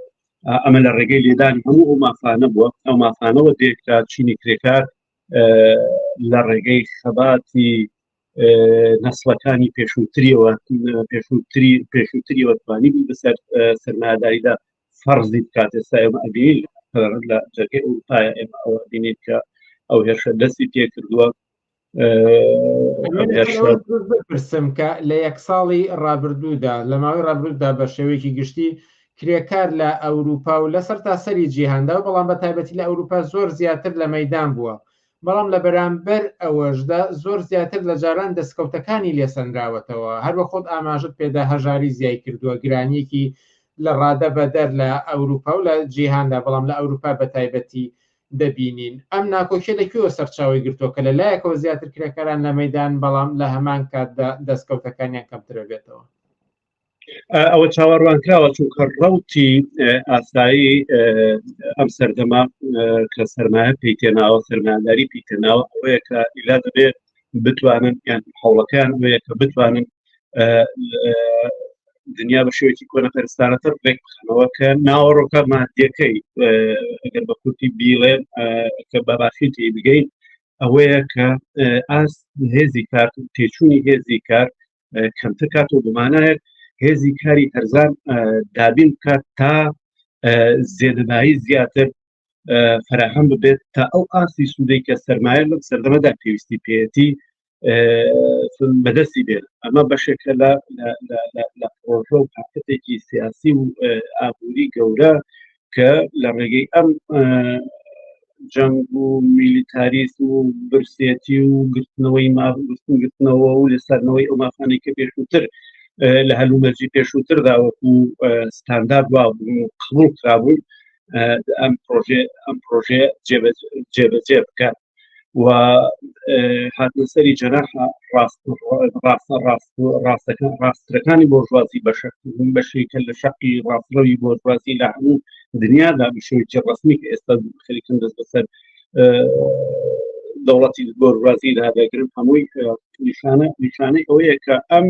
ئەمە لە ڕێگەی لێدانی هەموو ئەو مافانە بووە ئەو مافانەوە دێکتا چینی کرێکار لە ڕێگەی خەباتی نەسڵەکانی پێشووتریەوە پێشووتری پێشووتریەوە توانی بەسەر سەرمایەداریدا فەرزی بکات ئێستا ئێمە ئەبینین لە جەرگەی ئەوروپایە ئێمە ئەوە ئەبینین کە ئەو هێرشە دەستی پێکردووە بپرسم کە لە یەک ساڵی ڕابردوودا لە ماوەی ڕابردوودا بە شێوەیەکی گشتی کرێکار لە ئەوروپا و لە سەرتاسەری جیهاندا و بەڵام بە تایبەتی لە ئەوروپا زۆر زیاتر لە مەدان بووە بەڵام لە بەرامبەر ئەوەشدا زۆر زیاتر لە جاران دەستکەوتەکانی لێسەنراوەتەوە هەروە خۆت ئاماژت پێدا هەژاری زیای کردووە گرانیەکی لە ڕادە بەدەر لە ئەوروپا و لە جیهاندا بەڵام لە ئەوروپا بە تایبەتی دەبینین. ئەم ناکۆکیە لە کوێوە سەرچاوەی گرتووە کە لە لایەکەوە زیاتر کرێکاران لە مەیدان بەڵام لە هەمان کاتدا دەستکەوتەکانیان کەمتر بێتەوە؟ ئەوە چاوەڕوانکراوە چونکە ڕوتی ئاسایی ئەم سەردەمە کە سەرمایە پێی تێناوە سەرمایەداری پێی تێناوە ئەوەیە کە ئیلا دەبێت بتوانن یان هەوڵەکەیان ئەوەیە کە بتوانن دنیا بە شێوەیەکی کۆنەپەرستانەتر ڕێک بخەنەوە کە ناوەڕۆکە مادیەکەی ئەگەر بە کورتی بیڵێن کە بە باشی تێی بگەین ئەوەیە کە ئاست هێزی کار تێچوونی هێزی کار کەمتر کات و بمانایەک هێزی کاری هەرزان دابین بکات تا زێدەبایی زیاتر فراهەم ببێت تا ئەو ئاستی سوودەی کە سەرمایە لەم سەردەمەدا پێویستی پێیەتی بەدەستی بێت ئەمە بەشێکە لە لە پرۆژە و پاکەتێکی سیاسی و ئابووری گەورە کە لە ڕێگەی ئەم جەنگ و میلیتاریسم و برسێتی و گرتنەوەی ماگرتن گرتنەوە و لەسەرنەوەی ئەو مافانەی کە پێشووتر لە هەلومەرجی پێشووتردا وەکو ستاندارد وا بوون و قبوڵ کرابوون ئەم پرۆژێ ئەم پرۆژێ جێبەجێ بکات و هاتنەسەری جەناحە ڕاست ڕاستە ڕاست ڕاستەکان ڕاستەکانی بۆرژوازی بەشە بەشێکە لە شەقی ڕاستڕەوی بۆرژوازی لە هەموو دنیادا بە شێوەیەکی ڕسمی کە ئێستا خەریکن دەست بەسەر دەوڵەتی بۆرژوازیدا دەگرن هەمووی نیشانە نیشانەی ئەوەیە کە ئەم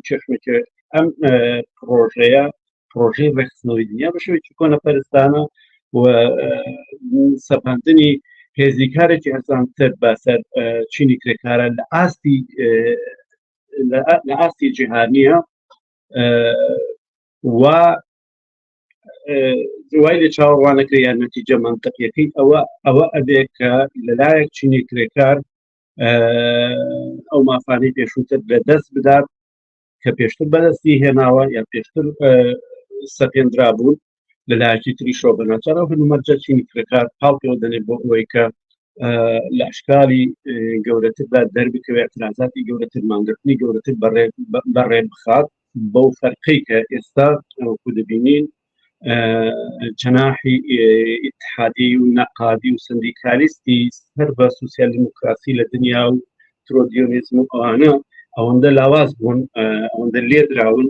چێشمەکە ئەم پرۆژەیە پرۆژەی ڕێکخستنەوەی دنیا بە شێوەیەکی کۆنەپەرستانە و سەپاندنی هێزی کارێکی هەرزانتر بەسەر چینی کرێکارە لە ئاستی لە ئاستی جیهانیە و وای لە چاوەڕوانەکە یان نەتیجە منطقیەکەی ئەوە ئەوە ئەبێ کە لەلایەک چینی کرێکار ئەو مافانەی پێشووتر لە دەست بدات کە پێشتر بەدەستی هێناوە یان پێشتر سەپێندرا بوون لەلایەکی تریشەوە بە ناچارەوە هەلومەرجە چینی کرێکار پاڵ پێوە دەنێت بۆ ئەوەی کە لە ئەشکالی گەورەتردا دەربکەوێت اعترازاتی گەورەتر مانگرتنی گەورەتر بەڕێ بخات بەو فەرقەی کە ئێستا وەکو دەبینین جەناحی ئیتحادی و نەقادی و سندیکالیستی سەر بە سوسیال دیموکراسی لە دنیا و ترۆدیۆنیزم و ئەوانە ئەوەندە لاواز بوون ئەوەندە لێدراون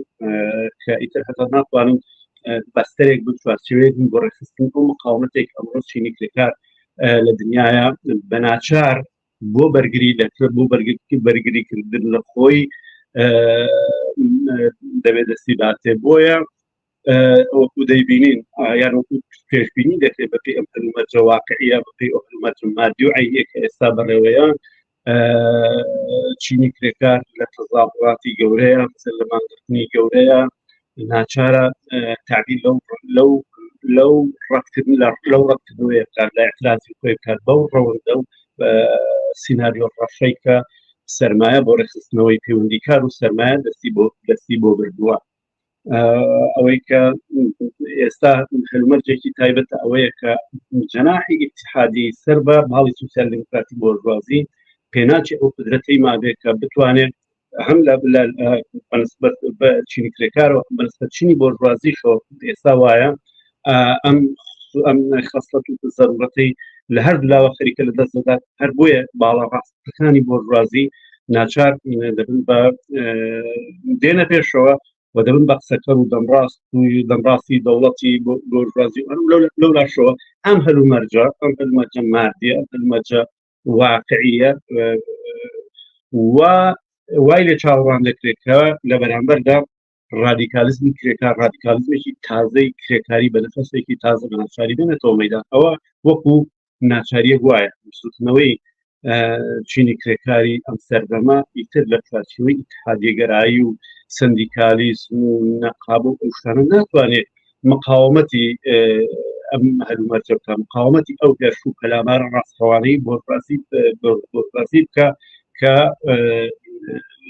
کە ئیتر هەتا ناتوانن بەستەرێک بن چوارچێوەیەک بن بۆ ڕێکخستن ئەو مقاومەتێک ئەمڕۆ چینی کرێکار لە دنیاە بە ناچار بۆ بەرگری دەکرێت بۆ بەرگری کردن لە خۆی دەبێت دەستی باتێ بۆیە وەکو دەیبینین یان وەکو پێشبینی دەکرێت بەپێی ئەم هەلومەرجە واقعیە بەپێی ئەو هەلومەرجە مادی و عەینیە کە ئێستا بەڕێوەیە چینی کرێکار لە تەزاهوراتی گەورەیە مثل لە مانگرتنی گەورەیە ناچارە تعبیر لەو لەو لەو ڕەتکردن لە لەو ڕەتکردنەوەیە بکات لە اعترازی خۆی بکات بەو ڕەوەندە و سیناریۆ ڕەشەی کە سەرمایە بۆ ڕێکخستنەوەی پەیوەندیکار و سەرمایە دەستی بۆ دەستی بۆ بردووە ئەوەی کە ئێستا هەلومەرجێکی تایبەتە ئەوەیە کە جەناحی ئیتحادی سەر بە باڵی سوسیال دیموکراتی بۆرژوازی پێناچی ئەو قدرەتەی مابێت کە بتوانێت هەم لە بەنسبەت بە چینی کرێکارەوە بەنسبەت چینی بۆرژوازیشەوە ئێستا وایە ئەم ئەم خەسڵەت و زەرورەتەی لە هەر لاوە خەریکە لە دەست دەدات هەر بۆیە باڵا ڕاستەکانی بۆرژوازی ناچار دەبن بە دێنە پێشەوە و دەبن بە قسەکەر و دەمڕاست و دەمڕاستی دەوڵەتی بۆرژوازی لەو لاشەوە ئەم هەلومەرجە ئەم هەلومەرجە مادیە ئەم هەلومەرجە واقعیە و وای لێ چاوەڕوان دەکرێت کە لە بەرامبەردا ڕادیکالیزمی کرێکار ڕادیکالیزمێکی تازەی کرێکاری بە نەفەسێکی تازە بە ناچاری بێنێتەوە مەیدان ئەوە وەکو ناچاریەک وایە بزوتنەوەی چینی کرێکاری ئەم سەردەمە ئیتر لە چوارچێوەی ئیتحادیەگەرایی و سندیکالیزم و نەقاب و ئەو شتانە ناتوانێت مقاومەتی ئەم هەلومەرجە بکە مقاومەتی ئەو هێرش و پەلامارە ڕاستڕەوانەی بۆرژوازی بۆرژوازی بکە کە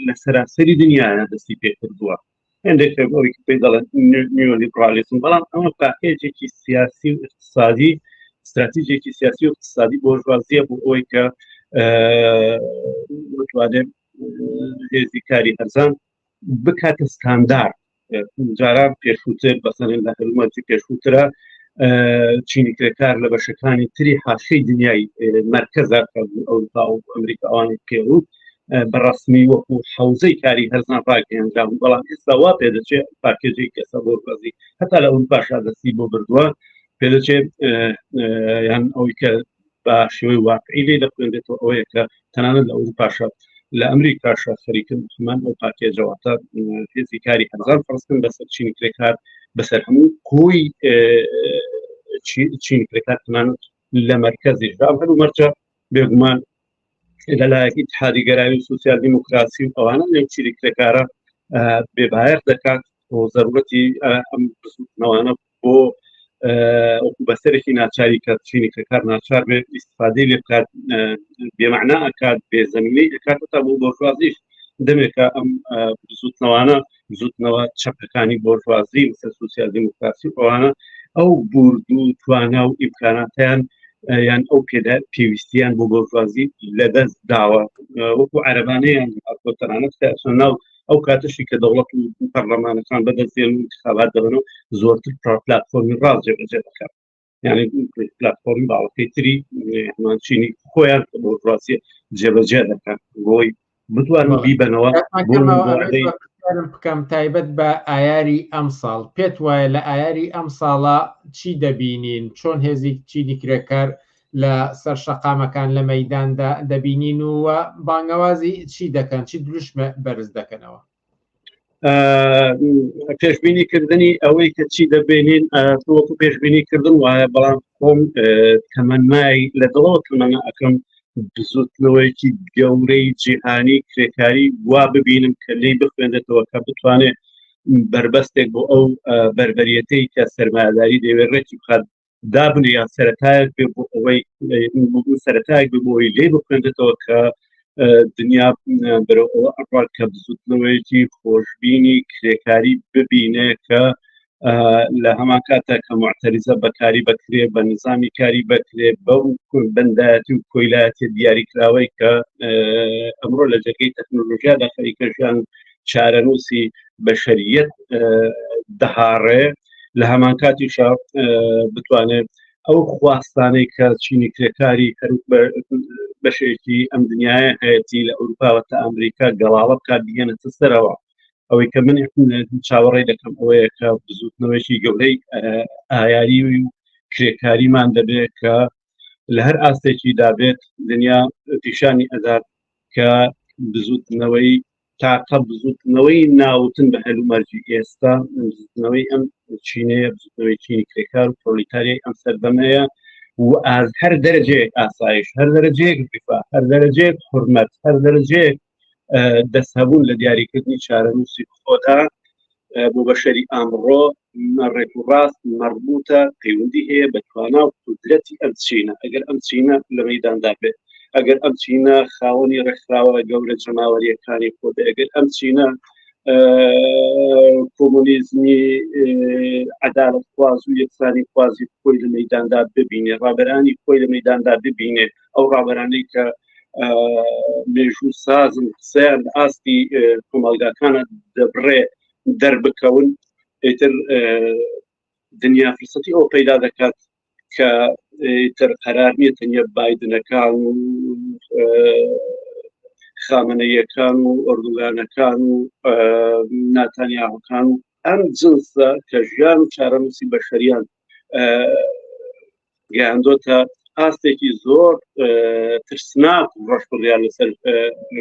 لە سەراسەری دنیا دەستی پێکردووە هەندێک ئەوەی کە پێی دەڵێن نیۆلیبرالیزم بەڵام ئەمە پاکێجێکی سیاسی و اقتصادی استراتیژێکی سیاسی و اقتصادی بۆرژوازیە بۆ ئەوەی کە بتوانێت هێزی کاری هەرزان بکاتە ستاندارد جاران پێشووتر بەسەرن لە هەلومەرجی پێشووترە چینی کرێکار لە بەشەکانی تری حاشەی دنیای مرکزە کە ئەوروپا و ئەمریکا ئەوانی پێڕوو بەڕسمی وەکو حوزەی کاری هەرزان ڕاگەیەنرا بوو بەڵام ئێستا وا پێدەچێت پاکێجێک کەسە بۆ بازی هەتا لە ئەوروپاشا دەستی بۆ بردووە پێدەچێت یان ئەوەی کە بە شێوەی واقعی لێ دەخوێنرێتەوە ئەوەیە کە تەنانەت لە ئەوروپاشە لە ئەمریکاشە خەریکن هەمان ئەو پاکێجەواتە هێزی کاری هەرزان فەرزکن بەسەر چینی کرێکار بەسەر هەموو کۆی چینی کرێکار تەنانەت لە مەرکەزیشدا ئەم هەلو مەرجە بێگومان لەلایەک ئیتحادی گەراوی و سوسیال دیموکراسی و ئەوانە لەو چینی کرێکارە بێبایەخ دەکات و زەرورەتی ئەم بزوتنەوانە بۆ وەکو بەسەرێکی ناچاری کە چینی کرێکار ناچار بێت ئیسفادەی لێ بکات بێمەعنا ئەکات بێزەمینەی ئەکات تا بۆ بۆرژوازیش دەمێکە ئەم بزوتنەوانە بزوتنەوە چەپەکانی بۆرژوازی مثل سوسیال دیموکراسی و ئەوانە ئەو بورد و توانا و ئیمکاناتیان یان ئەو پێدا پێویستیان بۆ بۆرژوازی لەدەست داوە وەکو عەرەبانەیان تەنانەت ناو ئەو کاتەشی کە دەوڵەت و پەرلەمانەکان بەدەست دێن و انتخابات دەبن و زۆرتر پلاتفۆرمی ڕاست جێبەجێ دەکەن یعنی پلاتفۆرمی باڵەکەی تری هەمان چینی خۆیان کە بۆرژوازی جێبەجێ دەکەن بۆی بتوانن بیبەنەوە بۆ بکەم تایبەت بە ئایاری ئەمساڵ پێت وایە لە ئایاری ئەم ساڵە چی دەبینین چۆن هێزی چینی کرێکار لە سەر شەقامەکان لە مەیداندا دەبینین و بانگەوازی چی دەکەن چی دروشمە بەرز دەکەنەوە؟ پێشبینی کردنی ئەوەی کە چی دەبینین وەکو پێشبینی کردن وایە بەڵام خۆم تەمەنای لە دڵەوە تەمەنا ئەەکەم بزوتنەوەیەکی گەورەی جیهانی کرێکاری وا ببینم کە لی بخوێندێتەوە کە بتوانێت بربەستێک بۆ ئەو بربەریەتەی کە سەرمایهداری دەیەوێت ڕێکی بخات دابنێ یان سەرەتایەک بێ بۆ ئەوەی سەرەتایەک بێ بۆ ئەوەی لێ بخوێندێتەوە کە دنیا بەرەو ئەوە ئەڕات کە بزوتنەوەیەکی خۆشببینی کرێکاری ببینێ کە لە هەمان کاتە کە معتەریزە بەکاری بەکرێ بە نظامی کاری بەکرێ بەو بەندایەتی و کۆیلایەتی دیاریکراوەی کە ئەمڕۆ لە جێگەی تەکنۆلۆژیادا خەریکە ژیان چارەنووسی بەشەریەت دەهاڕێ لە هەمان کاتیشا بتوانێت ئەو خواستانەی کە چینی کرێکاری هەر بەشێکی ئەم دنیاە هەیەتی لە ئەوروپاوە تا ئەمریکا گەڵاڵە بکات بهێنێتە سەرەوە ئەوەی کە من چاوەڕێ دەکەم ئەوەیە کە بزوتنەوەیەکی گەورەی ئایاری و کرێکاریمان دەبێت کە لە هەر ئاستێکی دابێت دنیا پیشانی ئەدات کە بزوتنەوەی تاقە بزوتنەوەی ناوتن بە هەلومەرجی ئێستا بزوتنەوەی ئەم چینەیە بزوتنەوەی چینی کرێکار و پرۆلیتاریای ئەم سەردەمەیە و ئاز هەر دەرەجەیەک ئاسایش هەر دەرەجەیەک ڕیفا هەر دەرەجەیەک حرمەت هەر دەرەجەیەک دەست هەبوون لە دیاریکردنی چارەنووسی خۆدا بۆ بەشەری ئامڕۆ ڕێک و ڕاست مەربوتە پەیوەندی هەیە بە توانا و قودرەتی ئەم چینە ئەگەر ئەم چینە لە مەیداندا بێت ئەگەر ئەم چینە خاوەنی ڕێکخراوە گەورە جەماوەریەکانی خۆ بێ ئەگەر ئەم چینە کۆمۆنیزمی عەدالەت خواز و یەکسانی خوازی خۆی لە مەیداندا ببینێ ڕابەرانی خۆی لە مەیداندا ببینێ ئەو ڕابەرانەی کە مێژوو سازن قسەیان لە ئاستی کۆمەڵگاکانە دەبڕێ دەربکەون ئیتر دنیا فرسەتی ئەو پەیدا دەکات کە ئیتر قەرار نییە تەنیا بایدنەکان و خامنەیەکان و ئۆردوگانەکان و ناتانیاهۆکان و ئەم جنسە کە ژیان و چارەنووسی بەشەریان گەیاندۆتە ئاستێکی زۆر ترسناک و ڕەش بڕیار لەسەر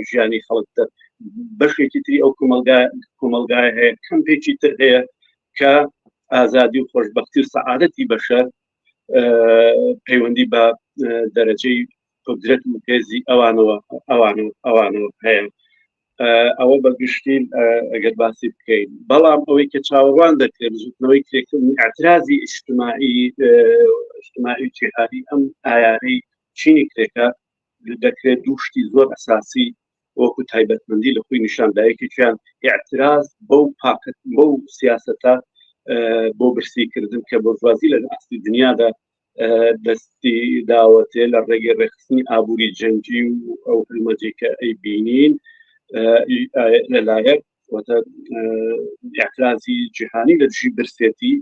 ژیانی خەڵک دەر بەشێکی تری ئەو کۆمەلگا کۆمەلگای هەیە کەمپێکی تر هەیە کە ئازادی و خۆشببختی و سەعادەتی بەشەر پەیوەندی بە دەرەجەی قدرەت و هێزی ئەوانەوە ئەوانەوە ئەوانەوە هەیە ئەوە بە گشتی ئەگەر باسی بکەین بەڵام ئەوەی کە چاوەڕوان دەکرێت بزوتنەوەی کرێکردنی اعترازی اجتماعی اجتماعی جیهانی ئەم ئایارەی چینی کرێکە دەکرێت دوو شتی زۆر ئەساسی وەکو تایبەتمەندی لە خۆی نیشان دایکێکیان اعتراز بەو پاکت بەو سیاستە بۆ برسیکردن کە بۆرژوازی لە ئاستی دنیادا دەستی داوەتێ لە ڕێگەی ڕێکخستنی ئابووری جەنگی و ئەو هەلمەجی کە ئەیبینین لەلایەک واتە اعترازی جیهانی لە دژی برسێتی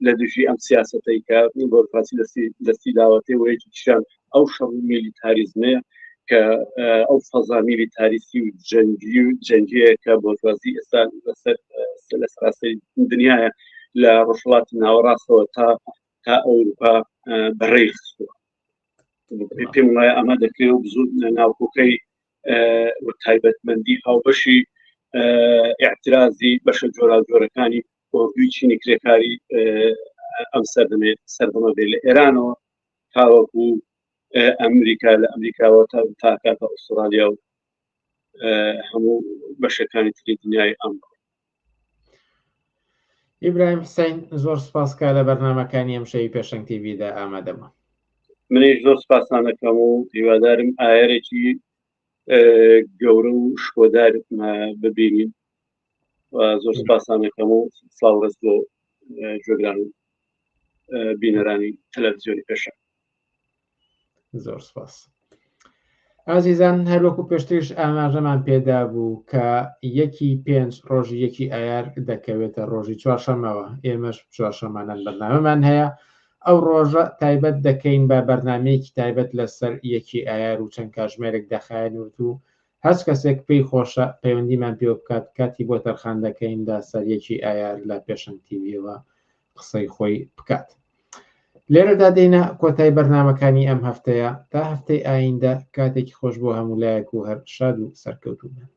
لە دژی ئەم سیاستەی کە بۆرکراسی دەستی دەستی داوەتێ و یەکیشیان ئەو شەڕ میلیتاریزمەیە کە ئەو فەزا میلیتاریسی و جەنگی و جەنگیە کە بۆرژوازی ئێستا لەسەر لە سەراسەری دنیاە لە ڕۆژهەڵاتی ناوەڕاستەوە تا تا ئەوروپا بەڕێی خستووە پێم وایە ئەمە دەکرێت و بزوو ناوکۆکەی و تایبەتمەندی هاوبەشی اعترازی بەشە جۆراوجۆرەکانی ئۆردوی چینی کرێکاری ئەم سەردەمێ سەردەمە بێ لە ئێرانەوە تاوەکو ئەمریکا لە ئەمریکاوە تا تاکاتە ئوسترالیا و هەموو بەشەکانی تری دنیای ئەمڕۆ ئیبراهیم حسین زۆر سپاس کە لە بەرنمەکانی ئەم شەوی پێشەنگ تیڤیدا ئامادە بوو. منیش زۆر سپاستان دەکەم و هیوادارم ئایەرێکی گەورە و شکۆدار ببینین و زۆر سپاستان دەکەم و سڵاو ڕێز بۆ گوێگران و بینەرانی تەلەڤزیۆنی پێشەنگ. زۆر سپاس. ئازیزان هەروەکو پێشتریش ئاماژەمان پێدا بوو کە یەکی پێنج ڕۆژی یەکی ئایار دەکەوێتە ڕۆژی چوارشەمەوە ئێمەش چوارشەمانان بەرنامەمان هەیە ئەو ڕۆژە تایبەت دەکەین بە بەرنمەیەکی تایبەت لەسەر یەکی ئایار و چەند کاژمێرێک دەخایەنێت و هەچ کەسێک پێی خۆشە پەیوەندیمان پێوە بکات کاتی بۆ تەرخان دەکەین لە سەر یەکی ئایار لە پێشەنگ تیڤیەوە قسەی خۆی بکات. لێرەدا دێینە کۆتای بەرنامەکانی ئەم هەفتەیە تا هەفتەی ئایندە کاتێکی خۆش بۆ هەموو لایەک و هەر شاد و سەرکەوتوو بن.